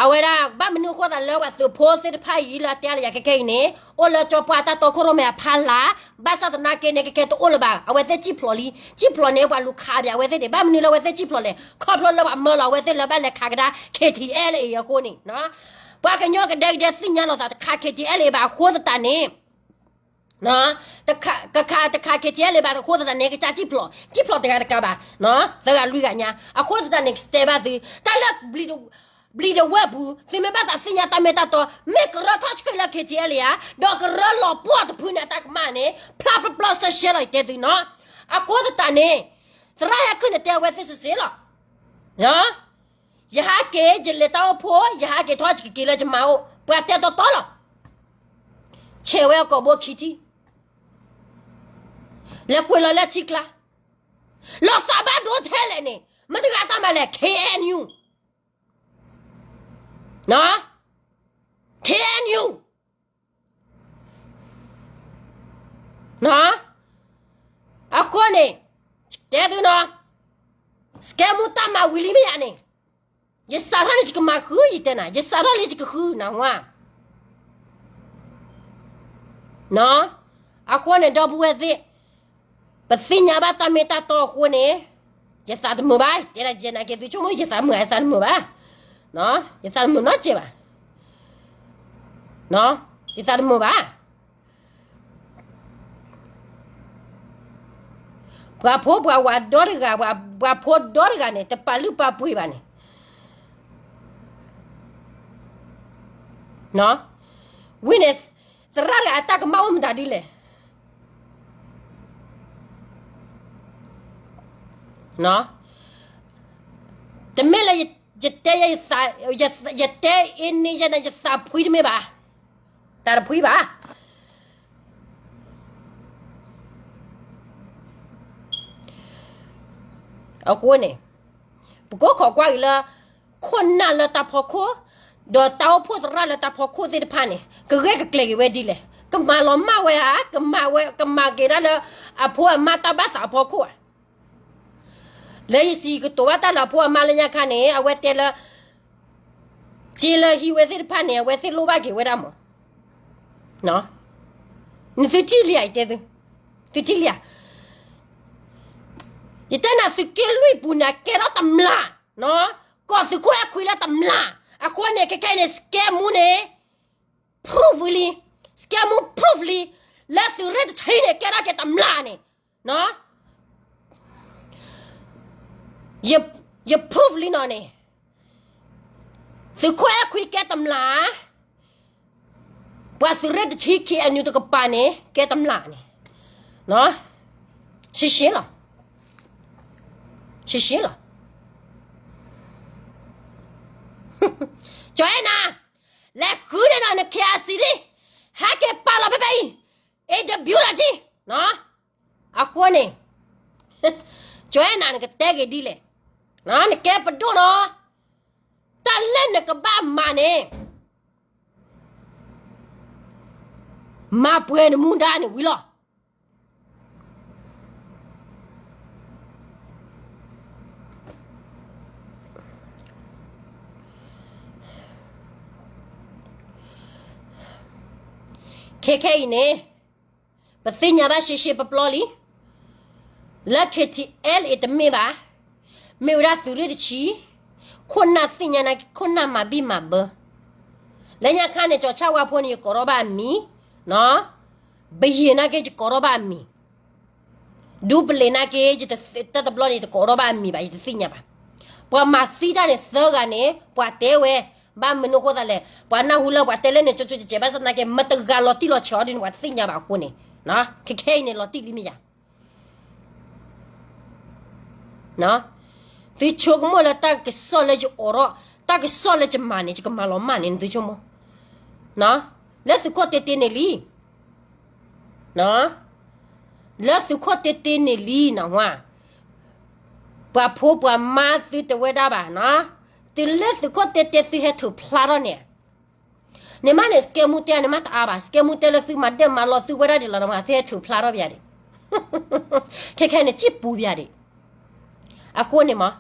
အဝဲဒၣ် ဘၣ်မနုၤအဃိသတးလၢပှၤသုးဖိသ့ၣ်တဖၣ်အံၤလၢအတဲလၢယၤခဲခဲအံၤန့ၣ်, အိၣ်လၢကၠီပှၢ်တၢ်တီခိၣ်ရိၣ်မဲအဖီလာ်, ဘၣ်ဆၣ်သနာ်က့န့ၣ် ခဲခဲတအိၣ်လၢၤဘၣ်, အဝဲသ့ၣ်စံၣ်ဖျိးလံ, စံၣ်ဖျိးန့ၣ် ပှၤလူၤခးပၠးအဝဲသ့ၣ်န့ၣ်, ဘၣ်မနုၤလၢအဝဲသ့ၣ်စံၣ်ဖျိးလဲၣ်, ခီဖျိလၢပှၤမၢလီၤအဝဲသ့ၣ်လၢဘၣ်လဲၤခးကဒါ K T L A အံၤအဃိန့ၣ်, ပှၤကညီကဒဲကဒဲသ့ၣ်ညါလိာ်သးတခး K T L A ဘၣ်အဃိသတးန့ၣ်, တခး တခး K T L A ဘၣ်အဃိသတးန့ၣ် ကစၢ်စံၣ်ဖျိး စံၣ်ဖျိးတဂၤတကးဘၣ်, သၢဂၤလွံၢ်ဂၤညါ အဃိသတးန့ၣ် ကတဲဘၣ်သု တၢ်လၢ ဘျံးဒဝဲၢ်ပူၤ သုမ့ၢ်ဘၣ်သးသ့ၣ်ညါတၢ်မ့ၢ်တၢ်တီ မ့ၢ်ကရၢထီၣ်ဆှၢလၢ K T L A ဧါ, ဒီးကရၢလီၤပှီၢ်တဖုန့ၣ် အတၢ်ကမၣ်န့ၣ် ဖျါပျီပျီရှဲရှဲလီၤ ယတဲသုနီၤ. အဃိသတးန့ၣ် သရၣ်ဟဲခုၣ်န့ၣ်တဲအဝဲသ့ၣ်စ့ၢ်စ့ၢ်လီၤ. ယဟးက့ၤ ယလဲၤတၢ်အိၣ်ဖှိၣ် ယဟးက့ၤထီၣ်ယကက့ၤလၢယမါအိၣ် ပှၤတဲတီတီလီၤ. ဆဲးဝဲအကိာ်ဘိခံထံၣ် လဲၤကွံာ်လီၤလၢထံကျါ လီၤသးဘၣ်ဒိထဲလဲၣ်န့ၣ် မတၤတဂၤတၢ်မၤလဲၣ် K N U, K N U အဃိန့ၣ် တဲသုနီၤ စကဲမူတၢ်မၤဝံၤလံမ့ၢ်ယၤန့ၣ် ယစးထီၣ်လၢယကမၤဃု ယတဲနၤ ယစးထီၣ်လၢယကဃုနၤဝါ အဃိန့ၣ် ဒီပုၢ်ဝဲၢ်သ့ၣ် ပသ့ၣ်ညါဘၣ်တၢ်မ့ၢ်တၢ်တီအဃိန့ၣ် ယသးတမုာ်ဘၣ် တဲဒၣ်ယဲနာ်က့ သုဆိကမိၣ် ယသးမုာ် ယသးတမုာ်ဘၣ်, ယသးတမုာ်နီတစဲးဘၣ်, ယသးတမုာ်ဘၣ်. ပှၤဖိပှၤဝၤဒီတဂၤ ပှၤဖိဒီတဂၤန့ၣ် တပာ်လုၢ်ပာ်ပှ့ၤဘၣ်န့ၣ် ဝံၤန့ၣ် သရၣ်တဂၤအတၢ်ကမၣ်အိၣ်မတၤဒ်လဲၣ်. တမ့ၢ်လၢ ယတဲ ယတဲအ့န့ၣ်ယဲန့ၣ် ယသးဖှံတမ့ၢ်ဘၣ်, သးတဖှံဘၣ်. အဃိန့ၣ် ပကအိၣ်ခိးကွၢ်က့ၤလၢ ခိၣ်နၢ်လၢတၢ်ဖီခိၣ် ဒီးတၢ်အိၣ်ဖှိၣ်သရၣ်လၢတၢ်ဖီခိၣ်သ့ၣ်တဖၣ်န့ၣ် ကဂဲၤကကျဲၤက့ၤဝဲဒ်လဲၣ်. ကမၤလီၤမၢ်ဝဲဧါ, ကမၤဝဲ ကမၤက့ၤတၢ်လၢအဖိအမါတၢ်ဘၣ်သးအဖီခိၣ်ဧါ. လၢယစံးကတိၤဘၣ်တၢ်လၢအဖိအမါလၢညါခါန့ၣ် အဝဲတဲလၢ စ့လၢဟံးဝဲသ့ၣ်တဖၣ်န့ၣ် အဝဲသ့ၣ်လိၣ်ဘၣ်က့ၤဝဲဒၣ်မး. နသုထံၣ်လံဧါ, ယတဲသု, သုထံၣ်လံဧါ. ယတဲနၤ သုးက့လွံၢ်ပူၤန့ၣ် အကဲထီၣ်တမျၢ်, ကိးသုးခိၣ်အဲၣ်ခွံလၢတမျၢ်. အဃိန့ၣ် ခဲခဲအံၤန့ၣ် စကဲမူန့ၣ် proof လံ, စကဲမူ proof လံ, လၢသုးရ့ၣ်တဆံန့ၣ် ကဲထီၣ်က့ၤတမျၢ်န့ၣ် ယ proof လံနီၤန့ၣ်, သုးခိၣ်အဲၣ်ခွံကဲတမျၢ်, ပှၤသုးရ့ၣ်တဆံ K N U တကပၤန့ၣ် ကဲတမျၢ်န့ၣ်, ရှဲရှဲလီၤ, ရှဲရှဲလီၤ. ကၠီၤအဲၣ်နၤ, လဲၤဃုန့ၣ်ဒီးန K I C လံ, ဟဲက့ၤပာ်လီၤဖဲဖဲအံၤ, အ့ၣ်တဘျုးလီၤတံၢ်, အဃိန့ၣ် ကၠီၤအဲၣ်နၤ နကတဲက့ၤဒ်လဲၣ်, နကဲပဒိၣ်နီၤ, တၢ်လၢနကဘၣ်မၤန့ၣ် မၤပှဲၤနမူဒါန့ၣ်ဝံၤလီၤ. ခဲခဲအံၤန့ၣ် ပသ့ၣ်ညါဘၣ်ရှဲရှဲပျီပျီလံ, လၢ K T L A တမ့ၢ်ဘၣ်, မ့ၢ်ဝဲဒၣ်သုးရ့ၣ်တဆံ, ခိၣ်နၢ်သ့ၣ်ညါနာ်က့ ခိၣ်နၢ်မၤဘံၣ်မၤဘၢ, လၢညါခါန့ၣ် ကၠီၤဆၣ်ဝါဖိန့ၣ် ယကိးထီၣ်ဘၣ်အမံၤ, ဘယံာ်နာ်က့ ယကိးထီၣ်ဘၣ်အမံၤ ဒူပလ့ၤနာ်က့ တၢ်တဘျီန့ၣ် ယတကိးထီၣ်ဘၣ်အမံၤဘၣ် ယတသ့ၣ်ညါဘၣ်. ပှၤမၤသံတၢ်န့ၣ်သၢဂၤန့ၣ် ပှၤတဲဝဲ, ဘၣ်မနုၤအဃိသတးလဲၣ်, ပှၤနၢ်ဟူလၢပှၤတဲလၢန့ၣ် ကၠိကၠိကဲးကဲး ဘၣ်ဆၣ်သနာ်က့ မတဂၤလီၤတံၢ်လီၤဆဲးအီၤဒ်န့ၣ် ပှၤတသ့ၣ်ညါဘၣ်အဃိန့ၣ်, ခဲခဲအံၤန့ၣ် လီၤတံၢ်လံမ့ၢ်ယၤ သုဆိကမိၣ်လၢတၢ်ကစီၣ်လၢယအိးထီၣ်, တၢ်ကစီၣ်လၢယမၤန့ၣ် ယကမၤလီၤမၢ်န့ၣ် နသုဆိကမိၣ်, လၢသုးခိၣ်တဲတဲန့ၣ်လံ, လၢသုးခိၣ်တဲတဲန့ၣ်လံနဝါ, ပှၤဖိပှၤမါသုတဝဲဒၣ်ဘၣ်, တုၤလၢသုးခိၣ်တဲတဲသုဟဲထုးဖျါထီၣ်န့ၣ်, န့ၣ်မးန့ၣ် စကဲမူတဲန့ၣ်မးတအါဘၣ်, စကဲမူတဲလၢသုမၤဒၢၣ်မၤလီၤသုဝဲဒၣ်ဒံးလီၤနဝါ သုဟဲထုးဖျါထီၣ်ပယၤဒံး, ခဲခဲန့ၣ် စံၣ်ပူၤပယၤဒံး, အဃိန့ၣ်မး,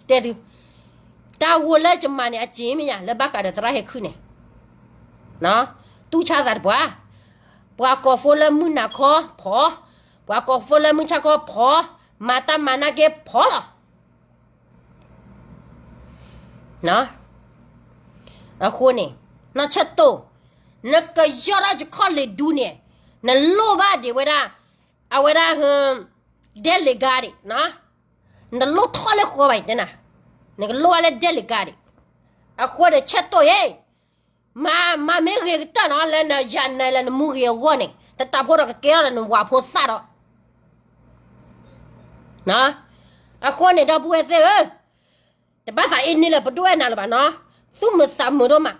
တဲသု, တၢ်ဂိၢ်လၢယမၤန့ၣ် အစ့မ့ၢ်ယၤ လၢဘၣ်ဃးဒီးသရၣ်ဟဲခုၣ်န့ၣ်, တူၢ်ဆါသးတပှၤ, ပှၤကိးဖိလၢမုၢ်နၤခီဖီ, ပှၤကိးဖိလၢမုၢ်ဆါခီဖီ, မၤတၢ်မၤနၢ်က့ဖီလီၤ. အဃိန့ၣ် နီၢ်ဆၢတိၢ်, နကယီၢ်ထီၣ်ယခီၣ်လ့ၣ်ဒူန့ၣ် နလိၣ်ဘၣ်ဒံးဝဲဒၣ် အဝဲဒၣ် ဒဲလ့ၣ်ဂါဒံး, နတလိၣ်ထီၣ်လၢဃီဘၣ်ယတဲနၤ, နကလိၣ်ဘၣ်လၢဒဲလ့ၣ်ဂါဒံး, အဃိန့ၣ်ဆၢတိၢ်ယဲ, မၤမ့ၢ်ဂ့ၤကတၢၢ်နီၤ လၢနယၤနဲလၢနမူဂ့ၤအဂီၢ်န့ၣ် တတးဖိဒီးကကဲထီၣ်ဒီးနဝၤဖိသၣ်ဒီး အဃိန့ၣ် ဒီပုၢ်ဝဲၢ်သ့ၣ်ဧၢ, တဘၣ်သးအ့န့ၢ်လၢပဒိၣ်အဲၣ်နၤလၢၤဘၣ်နီၤ, သူၣ်မုာ်သးမုာ်ဒိၣ်မး,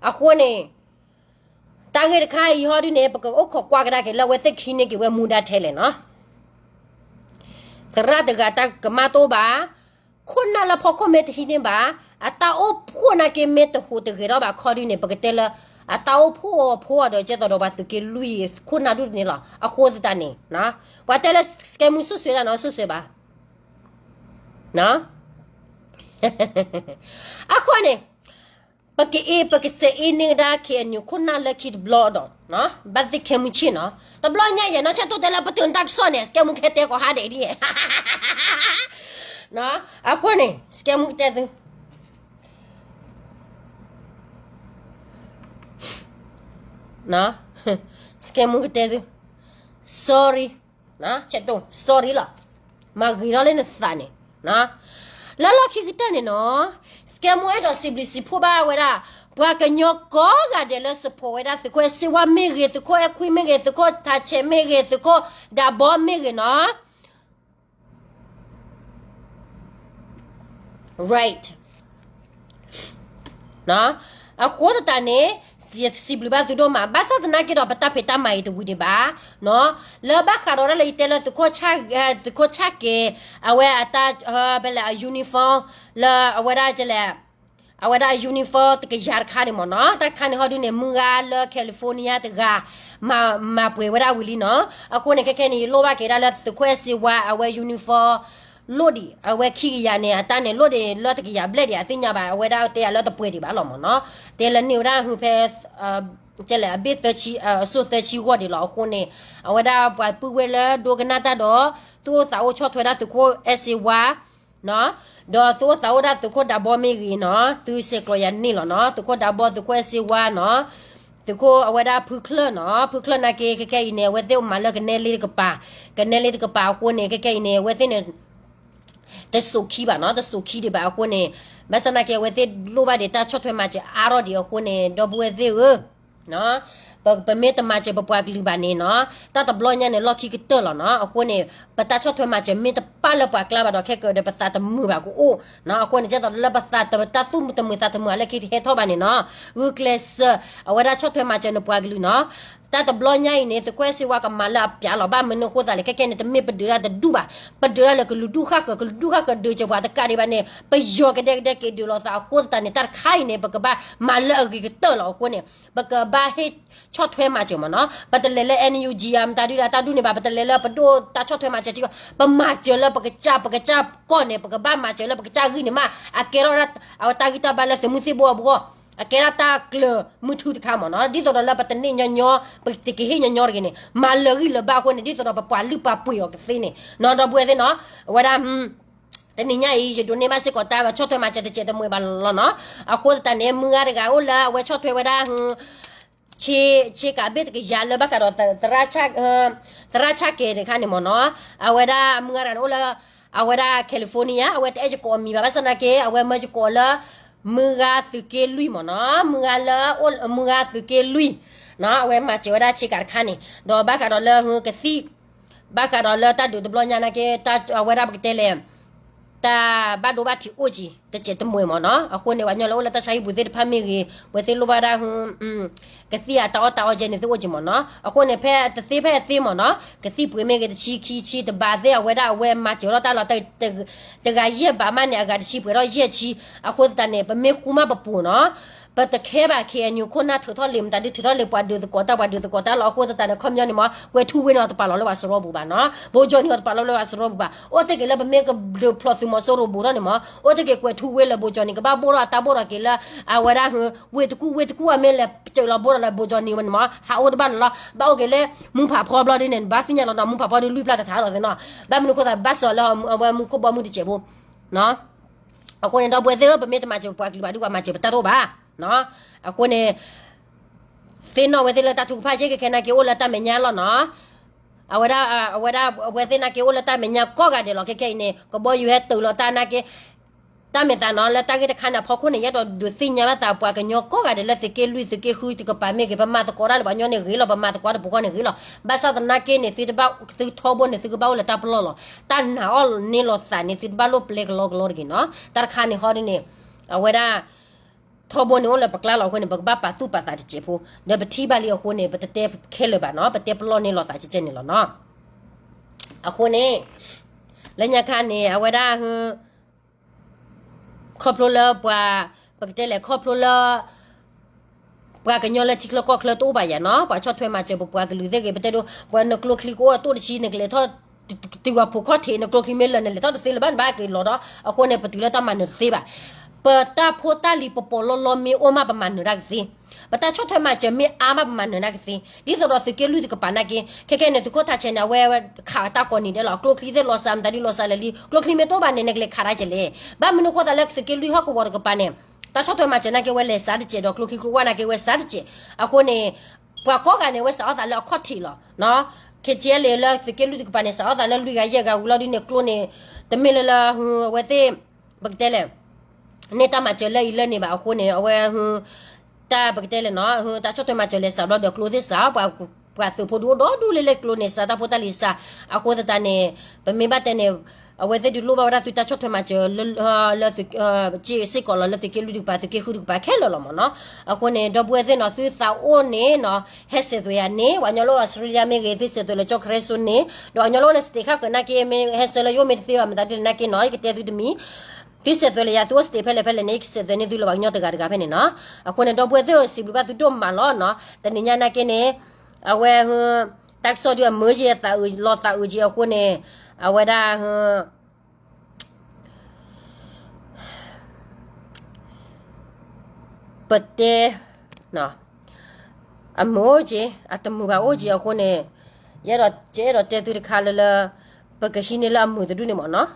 အဃိန့ၣ် တၢ်ဂ့ၢ်တခါအံၤဟီဒုန့ၣ် ပကအိၣ်ခိးကွၢ်ကဒါက့ၤလၢအဝဲသ့ၣ်ခံန့ၢ်က့ၤဝဲမူဒါထဲလဲၣ်နီၤ, သရၣ်တဂၤတၢ်ကမၣ်တအိၣ်ဘၣ်, ခိၣ်နၢ်လၢဖီခိၣ်မ့ၢ်တဟံးန့ၢ်ဘၣ်, အတၢ်အိၣ်ဖှိၣ်နာ်က့မ့ၢ်တဟူးတဂဲၤထီၣ်ဘၣ်ခီဒုန့ၣ် ပကတဲလၢ အတၢ်အိၣ်ဖှိၣ်အဖှိၣ်အဒီး ကဲသိးဒီးပှၤသုးက့လွံၢ်ခိၣ်နၢ်ဒူၣ်န့ၣ်လီၤ. အဃိသတးန့ၣ် ပှၤတဲလၢ စကဲမူ စွပ်စွဲ တၢ်နီၤ စွပ်စွဲ ဘၣ် အဃိန့ၣ် ပကအ့ ပကစဲးအ့န့ၢ်ကဒါ ခ့ၣ်အဲၣ်ယူၣ် ခိၣ်နၢ်လၢခံတဘျီဒီး ဘၣ်သ့ၣ်ခဲမုၢ်ဆ့ၣ်နီၤ, တဘျီညါယဲ နီၢ်ဆၢတိၢ်တဲလၢပတုာ်နတၢ်ကစီၣ်န့ၣ် စကဲမူ ခဲတဲကိးဟါဒဲးဒ်ယဲ, အဃိန့ၣ် စကဲမူ ကတဲသု စကဲမူ ကတဲသု sorry, ဆဲးတိၢ် sorry လီၤ, မၤဂ့ၤထီၣ်လၢနသးန့ၣ်, လၢလီၢ်ခံကတၢၢ်န့ၣ်နီၤ, စကဲမူ အဲၣ်ဒိးစံးဘျုးစံးဖှိၣ်ဘၣ်ဝဲဒၣ် ပှၤကညီကိးဂၤဒဲးလၢ support ဝဲဒၣ် သုးခိၣ်အဲၣ်စ့ဝါမ့ၢ်ဂ့ၤ, သုးခိၣ်အဲၣ်ခွံမ့ၢ်ဂ့ၤ, သုးခိၣ်ထးဆဲးမ့ၢ်ဂ့ၤ, သုးခိၣ်ဒးဘီမ့ၢ်ဂ့ၤနီၤ right, အဃိသတးန့ၣ် စံးဘျုးဘၣ်သုဒိၣ်မး, ဘၣ်ဆၣ်သနာ်က့ဒီး ပတၢ်ဖံးတၢ်မၤအံၤတဝံၤဒံးဘၣ်, လၢဘၣ်ဃးဒီးဒၣ်လၢယတဲလၢ သုးခိၣ်ဆၣ်က့ၤ အဝဲအတၢ် ဖဲလဲၣ် အ uniform လၢအဝဲဒၣ်လဲၣ် အဝဲဒၣ် uniform တကယၤတခါန့ၣ်မ့ၢ်နီၤ, တၢ်တခါန့ၣ်ဟီဒုန့ၣ် မုၢ်ဂၤလၢ California တဂၤ မၤပှဲၤဝဲဒၣ်ဝံၤလံနီၤ, အဃိန့ၣ် ခဲခဲန့ၣ် ယလိၣ်ဘၣ်က့ၤဒၣ်လၢ သုးခိၣ်အဲၣ်စ့ဝါ အဝဲ uniform လိၣ်ဒံး အဝဲခံကယၤန့ၣ် အတၢ်န့ၣ်လိၣ်ဒံးလၢတကယၤဘျဲၣ်ဒံး အသ့ၣ်ညါဘၣ် အဝဲဒၣ်တဲယၤလၢတပှဲၤဒံးဘၣ်လီၤမ့ၢ်နီၤ, တဲလၢန့ၢ်ဝဲဒၣ်ဟုဖဲ ကဲလဲၣ် အဘ့ၣ်သၢဆံ အစိၣ်သၢဆံဂီၢ်ဒံးလီၤ. အဃိန့ၣ် အဝဲဒၣ်ပှၤပုၢ်ဝဲၢ်လၢဒိကနၣ်တၢ်ဒီး သူၣ်အိၣ်သးအိၣ်ဆီၣ်ထွဲဒၣ်သုးခိၣ်အဲၣ်စ့ဝါ ဒီးသုအိၣ်သးအိၣ်ဒၣ်သုးခိၣ်ဒးဘီမ့ၢ်ဂ့ၤနီၤ, သုဆဲးကျိးယၤန့ၣ်လီၤနီၤ, သုးခိၣ်ဒးဘီ သုးခိၣ်အဲၣ်စ့ဝါနီၤ, သုးခိၣ်အဝဲဒၣ်ဖုချၢၣ်နီၤ, ဖုချၢၣ်နာ်က့ ခဲခဲအံၤန့ၣ် အဝဲသ့ၣ်အိၣ်မၤလၢကနဲလ့တကပၤ, ကနဲလ့တကပၤအဃိန့ၣ် ခဲခဲအံၤန့ၣ် အဝဲသ့ၣ်န့ၣ် တစိာ်ခံဘၣ်နီၤ, တစိာ်ခံဒံးဘၣ်အဃိန့ၣ်, ဘၣ်ဆၣ်နာ်က့ အဝဲသ့ၣ်လိၣ်ဘၣ်ဒံးတၢ်ဆီၣ်ထွဲမၤစၢၤအါထီၣ်ဒံးအဃိန့ၣ် ဒီပုၢ်ဝဲၢ်သ့ၣ်ဧၢ ပမ့ၢ်တမၤစၢၤပပှၤကလုာ်ဘၣ်န့ၣ်နီၤ, တၢ်တဘျီညါန့ၣ် လီၢ်ခံကတၢၢ်လီၤနီၤ. အဃိန့ၣ် ပတၢ်ဆီၣ်ထွဲမၤစၢၤမ့ၢ်တပၣ်လၢပှၤကျါဘၣ်ဒီး ခဲကဒီးပသးတမုာ်ဘၣ်ကအိၣ်နီၤ. အဃိန့ၣ် ကဲသိးလၢပသးတ တၢ်သူၣ်တမုာ်သးတမုာ်အလၢခံတဟဲထီၣ်ဘၣ်န့ၣ်နီၤ, ဂုာ်ကျဲးစၢး အဝဲဒၣ်ဆီၣ်ထွဲမၤစၢၤနပှၤကလုာ်နီၤ. တၢ်တဘျီညါအံၤန့ၣ် သုးခိၣ်အဲၣ်စ့ဝါကမၤလၢအပျးလီၤ. ဘၣ်မနုၤအဃိသတးလဲၣ် ခဲခဲန့ၣ် တမ့ၢ်ပဒုးတၢ်တဒူၣ်ဘၣ်, ပဒုးတၢ်လၢကလုာ်ဒူၣ်ဃၣ်ဃၢၤ, ကလုာ်ဒူၣ်ဃၣ်ဃၢၤဒုးစၢၤပှၤတကးဒံးဘၣ်န့ၣ် ပယီၤကဒဲကဒဲက့ၤဒုးလိာ်သးအဃိသတးန့ၣ် တၢ်တခါအံၤန့ၣ် ပကဘၣ်မၤလၢအဂ့ၤကတၢၢ်လီၤ. အဃိန့ၣ် ပကဘၣ်ဟ့ၣ်ဆီၣ်ထွဲမၤစၢၤမ့ၢ်နီၤ. ပတလဲၤလၢ NUG ဧါ မတၤဒုးဒၣ်တၢ်ဒူၣ်န့ၣ်ဘၣ်, ပတလဲၤလၢပဒိၣ်တၢ်ဆီၣ်ထွဲမၤစၢၤထံကီၢ်, ပမၤစၢၤလၢပကစၢ်, ပကစၢ်ကီၢ်န့ၣ် ပကဘၣ်မၤစၢၤလၢပကစၢ်ဂံၢ်န့ၣ်မး, အကဲထီၣ်အတၢ်ဂံၢ်တၢ်ဘါလၢသုးမုၢ်သံၣ်ဘိအဘီ, အကဲထီၣ်တၢ်ကျၢၤမုၢ်ထူတခါမ့ၢ်နီၤ. ဒ်သိးဒီးလၢပတန့ၢ်ညီညီ, ပတကဟ့ၣ်ညီညီတဂ့ၤန့ၣ် မၤလၢာ်ဂံၢ်လၢာ်ဘါအဃိန့ၣ် ဒ်သိးဒီးပပှၤလုၢ်ပှၤပှ့ၤအီၤကသ့န့ၣ်နီၤ. ဒီပုၢ်ဝဲၢ်သ့ၣ်နီၤ, အဝဲဒၣ် တနံၤညါအံၤ ယဒိးန့ၢ်ဘၣ်စ့ၢ်ကီးတၢ်ဆီၣ်ထွဲမၤစၢၤတစဲးတမှဲၤဘၣ်လီၤနီၤ. အဃိသတးန့ၣ် မုၢ်ဂၤတဂၤအိၣ်လၢအဝဲဆီၣ်ထွဲဝဲဒၣ် ဆ့ကၤဘ့ၣ်တကယၤလၢဘၣ်ဃးဒီး သရၣ်ဆၣ်ကဲၤတခါန့ၣ်မ့ၢ်နီၤ, အဝဲဒၣ်မုၢ်ဂၤတဂၤန့ၣ်အိၣ်လၢ အဝဲဒၣ် California အဝဲတအဲၣ်ယကိးအမံၤဘၣ်, ဘၣ်ဆၣ်သနာ်က့ အဝဲမၢယကိးလၢ မုၢ်ဂၤသုးက့လွံၢ်မ့ၢ်နီၤ, မုၢ်ဂၤလၢ မုၢ်ဂၤသုးက့လွံၢ်နီၤ, အဝဲမၤစၢၤဝဲဒၣ်ဆ့ကၤတခါန့ၣ်, ဒီးဘၣ်ဃးဒီးလၢကသံၣ် ဘၣ်ဃးဒီးလၢတၢ်ဒုးတဘျီညါနာ်က့ အဝဲဒၣ်ပကတဲလဲၣ် တၢ်ဘၣ်ဒိဘၣ်ထံးအိၣ်ကံ တစဲးတမှဲၤမ့ၢ်နီၤ. အဃိန့ၣ် ပှၤကညီလၢအိၣ်လၢတၢ်ဆါဟံၣ်ပူၤသ့ၣ်တဖၣ်မ့ၢ်ဂ့ၤ, ဝဲသ့ၣ်လိၣ်ဘၣ်ဒၣ် ကသံၣ်အတၢ်အီၣ်တၢ်အီကဲန့ၣ်သ့ၣ်အိၣ်ကံမ့ၢ်နီၤ. အဃိန့ၣ် ဖဲတသ့ဖဲအသ့မ့ၢ်နီၤ, ကသံၣ်ပှ့ၤမ့ၢ်ဂ့ၤ တဆံခံဆံတဘးသ့ၣ် အဝဲဒၣ်အဝဲမၤစၢၤထီၣ်တၢ်လီၤ. တဂၤယဲၢ်ဘးမးန့ၣ် အဂၤတဆံပှဲၤထီၣ်ယဲၢ်ဆံ. အဃိသတးန့ၣ် ပမ့ၢ်ဃူမးပပူၤနီၤ ပတခဲဘၣ် ခ့ၣ်အဲၣ်ယူၣ် ခိၣ်နၢ်ထုးထီၣ်လံာ် မတၤဒုးထုးထီၣ်လံာ် ပှၤဒုးသကိးတၢ် ပှၤဒုးသကိးတၢ်လီၤ. အဃိသတးန့ၣ် ခီပညီန့ၣ်မ့ၢ် ကွဲၤထူဝ့န့ၣ် တပာ်လီၤလၢပှၤစရီပူၤဘၣ်နီၤ, ဘိကၠီနံၤအီၤတပာ်လီၤလၢပှၤစရီပူၤဘၣ်. အိၣ်တ့ၢ်က့ၤလၢပမ့ၢ်ကဒုးဖျိးသုးမီၤစိရိၤဘူးထီၣ်န့ၣ်မ့ၢ် အိၣ်တ့ၢ်က့ၤကွဲၤထူဝ့လၢဘိကၠီနံၤ ကဘၣ်ဘိၣ်ထီၣ်အတၢ်ဘိၣ်ထီၣ်က့ၤလၢ အဝဲဒၣ် ဝ့ၢ်တကူၣ်ဝ့ၢ်တကူၣ်အမ့ၢ်လဲၤစၢၤလီၤဘိၣ်ထီၣ်လၢဘိကၠီနံၤဝဲန့ၣ်မ့ၢ် ဟးအိၣ်တဘၣ်န့ၣ်လီၤ. ဘၣ်အိၣ်က့ၤလၢ မူဖးဖီဘျီဒ်န့ၣ် ဘၣ်သ့ၣ်ညါလီၤနီၤ, မူဖးဖီဒ်လွံၢ်ပျၢ်တထးလီၤသ့ၣ်နီၤ. ဘၣ်မနုၤအဃိသတး ဘၣ်စီၤလၢအဝဲမူခိၣ်ဘီမုၢ်တစဲးဖိနီၤ. အဃိန့ၣ် ဒီပုၢ်ဝဲၢ်သ့ၣ်ဧၢ, ပမ့ၢ်တမၤစၢၤပပှၤကလုာ်ဘၣ်ဒီး ပှၤမၤစၢၤပတၢ်တအိၣ်ဘၣ်. အဃိန့ၣ် သ့ၣ်နီၣ်ဝဲသ့ၣ်လၢတၢ်ထုကဖၣ်ကဲခဲခဲနာ်က့ အိၣ်လၢတၢ်မဲာ်ညါလီၤနီၤ. အဝဲဒၣ် အဝဲဒၣ် အဝဲသ့ၣ်နာ်က့ အိၣ်လၢတၢ်မဲာ်ညါကိးဂၤဒဲးလီၤ. ခဲခဲအံၤန့ၣ် ကဘီယူၤဟဲတုၤလီၤတၢ်နာ်က့ တၢ်မဲာ်သးနီၤ လၢတၢ်ဂ့ၢ်တခါန့ၣ်အဖီခိၣ်န့ၣ် ယအဲၣ်ဒိးဒုးသ့ၣ်ညါဘၣ်သး ပှၤကညီကိးဂၤဒဲးလၢသုးက့လွံၢ် သုးက့ဃုတကပၤမ့ၢ်ဂ့ၤ, ပမၤသကိးတၢ်န့ၣ် ပှၤကညီန့ၣ်ဂ့ၤလီၤ, ပမၤသကိးတပူၤဃီန့ၣ်ဂ့ၤလီၤ. ဘၣ်ဆၣ်သနာ်က့န့ၣ် သုတဘၣ် သုထီဘိန့ၣ် သုကဘၣ်အိၣ်လၢတၢ်ပလီၢ်လီၤ. တၢ်နာ်အီၣ်န့ၢ်လိာ်သးန့ၣ် သုတဘၣ်လိၣ်ပျဲကလီကလီတဂ့ၤနီၤ. တၢ်တခါန့ၣ်ဟီဒ်န့ၣ် အဝဲဒၣ် ထီဘိန့ၣ်အိၣ်လၢပကျါလီၤ. အဃိန့ၣ် ပကဘၣ်ပာ်သူၣ်ပာ်သးတစဲးဖိ, ဒီးပထံၣ်ဘၣ်လံအဃိန့ၣ် ပတတဲခဲလၢာ်ဘၣ်နီၤ, ပတဲပလီၢ်န့ၢ်လိာ်သးကဲကဲန့ၣ်လီၤနီၤ. အဃိန့ၣ် လၢညါခါန့ၣ် အဝဲဒၣ် ခီဖျိလၢပှၤ ပကတဲလဲၣ် ခီဖျိလၢ ပှၤကညီလၢထံချၢကီၢ်ချၢတအိၣ်ဘၣ်ယၤနီၤ, ပှၤဆီၣ်ထွဲမၤစၢၤပပှၤကလုာ်သ့ၣ်ဂ့ၤ, ပတဲဒိ ပှၤနကျိချံကအိၣ်အတိၢ်တဆံ နကလဲၤထီၣ် တုၤပှၤဖိးခီၣ်ထံး နကျိချံမ့ၢ်လၢာ် နလဲၤထီၣ်တသ့လၢၤဘၣ် နဘၣ်က့ၤလီၤဒီး အဃိန့ၣ် ပတုၤလၢတၢ်မၤနၢၤတသ့ဘၣ်. ပတၢ်ဖိတၢ်လံၤပပီးလီလီမ့ၢ်အိၣ်မး ပမၤနၢၤတၢ်ကသ့, ပတၢ်ဆီၣ်ထွဲမၤစၢၤမ့ၢ်အါမး ပမၤနၢၤတၢ်ကသ့. ဒ်သိးဒီးသုးက့လွံၢ်တကပၤနာ်က့ ခဲခဲန့ၣ် သုးခိၣ်ထးဆဲးန့ၣ် အဝဲခးအတၢ်ကိးနံၤဒဲးလီၤ. အကျိချံသ့ၣ်လီၤစှၤမတၤဒ်လီၤစှၤလၢာ်လံ, ကျိချံမ့ၢ်တအိၣ်ဘၣ်န့ၣ် နကလဲၤခးတၢ်ကဲလဲၣ်. ဘၣ်မနုၤအဃိသတးလၢသုးက့လွံၢ်ဟီၣ်ကဝီၤတကပၤန့ၣ် တၢ်ဆီၣ်ထွဲမၤစၢၤနာ်က့ဝဲလဲၤစှၤတစဲး ဒီးကျိချံကျိဝၣ်နာ်က့ဝဲစှၤတစဲး. အဃိန့ၣ် ပှၤကိးဂၤန့ၣ် အဝဲစှၤအီၣ်သးလၢအခီၣ်ထံးလီၤ. ခ့ကဲလံလၢသုးက့လွံၢ်တကပၤန့ၣ် စှၤအီၣ်သးလၢလွံၢ်ဂၤယဲၢ်ဂၤဝံၤလီၤဒ်န့ၣ် ကျိန့ၣ် တမ့ၢ်လၢလၢ အဝဲသ့ၣ် ပကတဲလဲၣ် န့ၢ်တၢ်မၤစၢၤလၢအံၤလၢန့ၣ်ဘၣ်. အဃိန့ၣ် အဝဲ တၢ်ပကတဲလဲၣ်နီၤ တၢ်ဆီၣ်ထွဲမၤစၢၤလဲၤစှၤဘျီဒီးကျိသ့ၣ်စှၤ, ပှၤသုးဖိဒုးအိၣ်ဒီဒူၣ်လၢလၢကျိန့ၣ်စှၤ တၢ်ဖိတၢ်လံၤစှၤ. အဃိသတးန့ၣ် ပမ့ၢ်ဘၣ်တဲန့ၣ် အဝဲသ့ၣ်ဒုးလိၣ်ဘၣ်ဝဲဒၣ်သုတၢ်ဆီၣ်ထွဲမၤစၢၤ လၢ လၢ စ့ၢ်ကီးလီၤ လၢသုးက့လွံၢ်တကပၤ သုးက့ဃုတကပၤခဲလၢာ်လီၤမ့ၢ်နီၤ. အဃိန့ၣ် ဒီပုၢ်ဝဲၢ်သ့ၣ်နီၤ သုသးအိၣ်န့ၣ်နီၤ ဟဲစဲးသွဲးယၤန့ၣ် ပှၤကညီလၢအိၣ်လၢ Australia မ့ၢ်ဂ့ၤ သုစဲးသွဲးလၢကၠီၣ်ကရဲစိန့ၣ်, ဒီးပှၤကညီလၢအိၣ်လၢ state ခါဃၢၤနာ်က့ မ့ၢ်ဟဲဆှၢလၢယအိၣ်မ့ၢ်တသ့ဘၣ် မတၤဒ်လဲၣ်နာ်က့နီၤ ယကတဲသုတမံၤ သုစဲးသွဲးလၢယၤ သုအိၣ် state ဖဲလဲၣ်ဖဲလဲၣ်န့ၣ် ယကစဲးသွဲးန့ၢ်သုလၢပှၤကညီတဂၤတဂၤဖဲန့ၣ်နီၤ. အဃိန့ၣ် ဒီပုၢ်ဝဲၢ်သ့ၣ်ဧၢ စံးဘျုးဘၣ်သုဒိၣ်မးလီၤနီၤ. တနံၤညါနာ်က့န့ၣ် အဝဲ တၢ်ကစီၣ်ဒုးအမုာ်က့ၤ လီၤသးအုးက့ၤအဃိန့ၣ် အဝဲဒၣ် ပတဲ အမုာ်အိၣ်က့ၤ အတမုာ်ဘၣ်အိၣ်က့ၤအဃိန့ၣ် ယအဲၣ်ဒိး ယအဲၣ်ဒိးတဲသုတခါလၢလၢ ပကဟံးန့ၢ်လၢအမုာ်တဒူၣ်န့ၣ်မ့ၢ်နီၤ.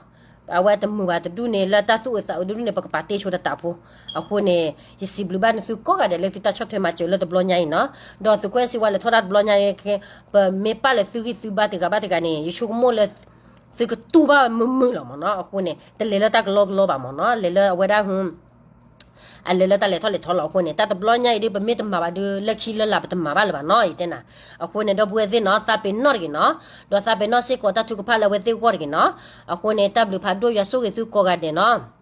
အဝဲတမုာ်ဘၣ်တဒူၣ်န့ၣ် လၢတၢ်သူၣ်အုးသးအုးတဒူၣ်န့ၣ် ပကပာ်တ့ၢ်ဆိတတးဖိ. အဃိန့ၣ် ယစံးဘျုးဘၣ်န့ၢ်သုကိးဂၤဒဲးလၢသုတၢ်ဆီၣ်ထွဲမၤစၢၤလၢတဘျီညါအံၤနီၤ. ဒီးသုးကွဲးစံးဝဲလဲၤထီၣ်တၢ်တဘျီညါအံၤ ပမ့ၢ်ပာ်လၢသုဂံၢ်သုဘါတဂၤဘၣ်တဂၤန့ၣ် ယဆိကမိၣ်လၢ သုကတူၢ်ဘၣ်မုာ်မုာ်လီၤမ့ၢ်နီၤ. အဃိန့ၣ် တလဲၤလၢတၢ်ကလီကလီဘၣ်မ့ၢ်နီၤ. လဲၤလၢအဝဲဒၣ် အလဲၤလၢတၢ်လဲၤထီၣ်လဲၤထီလီၤ. အဃိန့ၣ် တၢ်တဘျီညါအံၤဒ် ပမ့ၢ်တမၤဘၣ်ဒီး လၢခံလၢလာ်ပတမၤဘၣ်လၢၤဘၣ်နီၤ ယတဲနၤ. အဃိန့ၣ် ဒီပုၢ်ဝဲၢ်သ့ၣ်နီၤ သးပ့ၤနီၣ်တဂ့ၤနီၤ. ဒီးသးပ့ၤနီၣ်စ့ၢ်ကီးတၢ်ထုကဖၣ်လၢအဝဲသ့ၣ်အဂီၢ်တဂ့ၤနီၤ. အဃိန့ၣ် တၢ်ဘျုးဖးဒိၣ် ယွၤဆိၣ်ဂ့ၤသုကိးဂၤဒဲးနီၤ.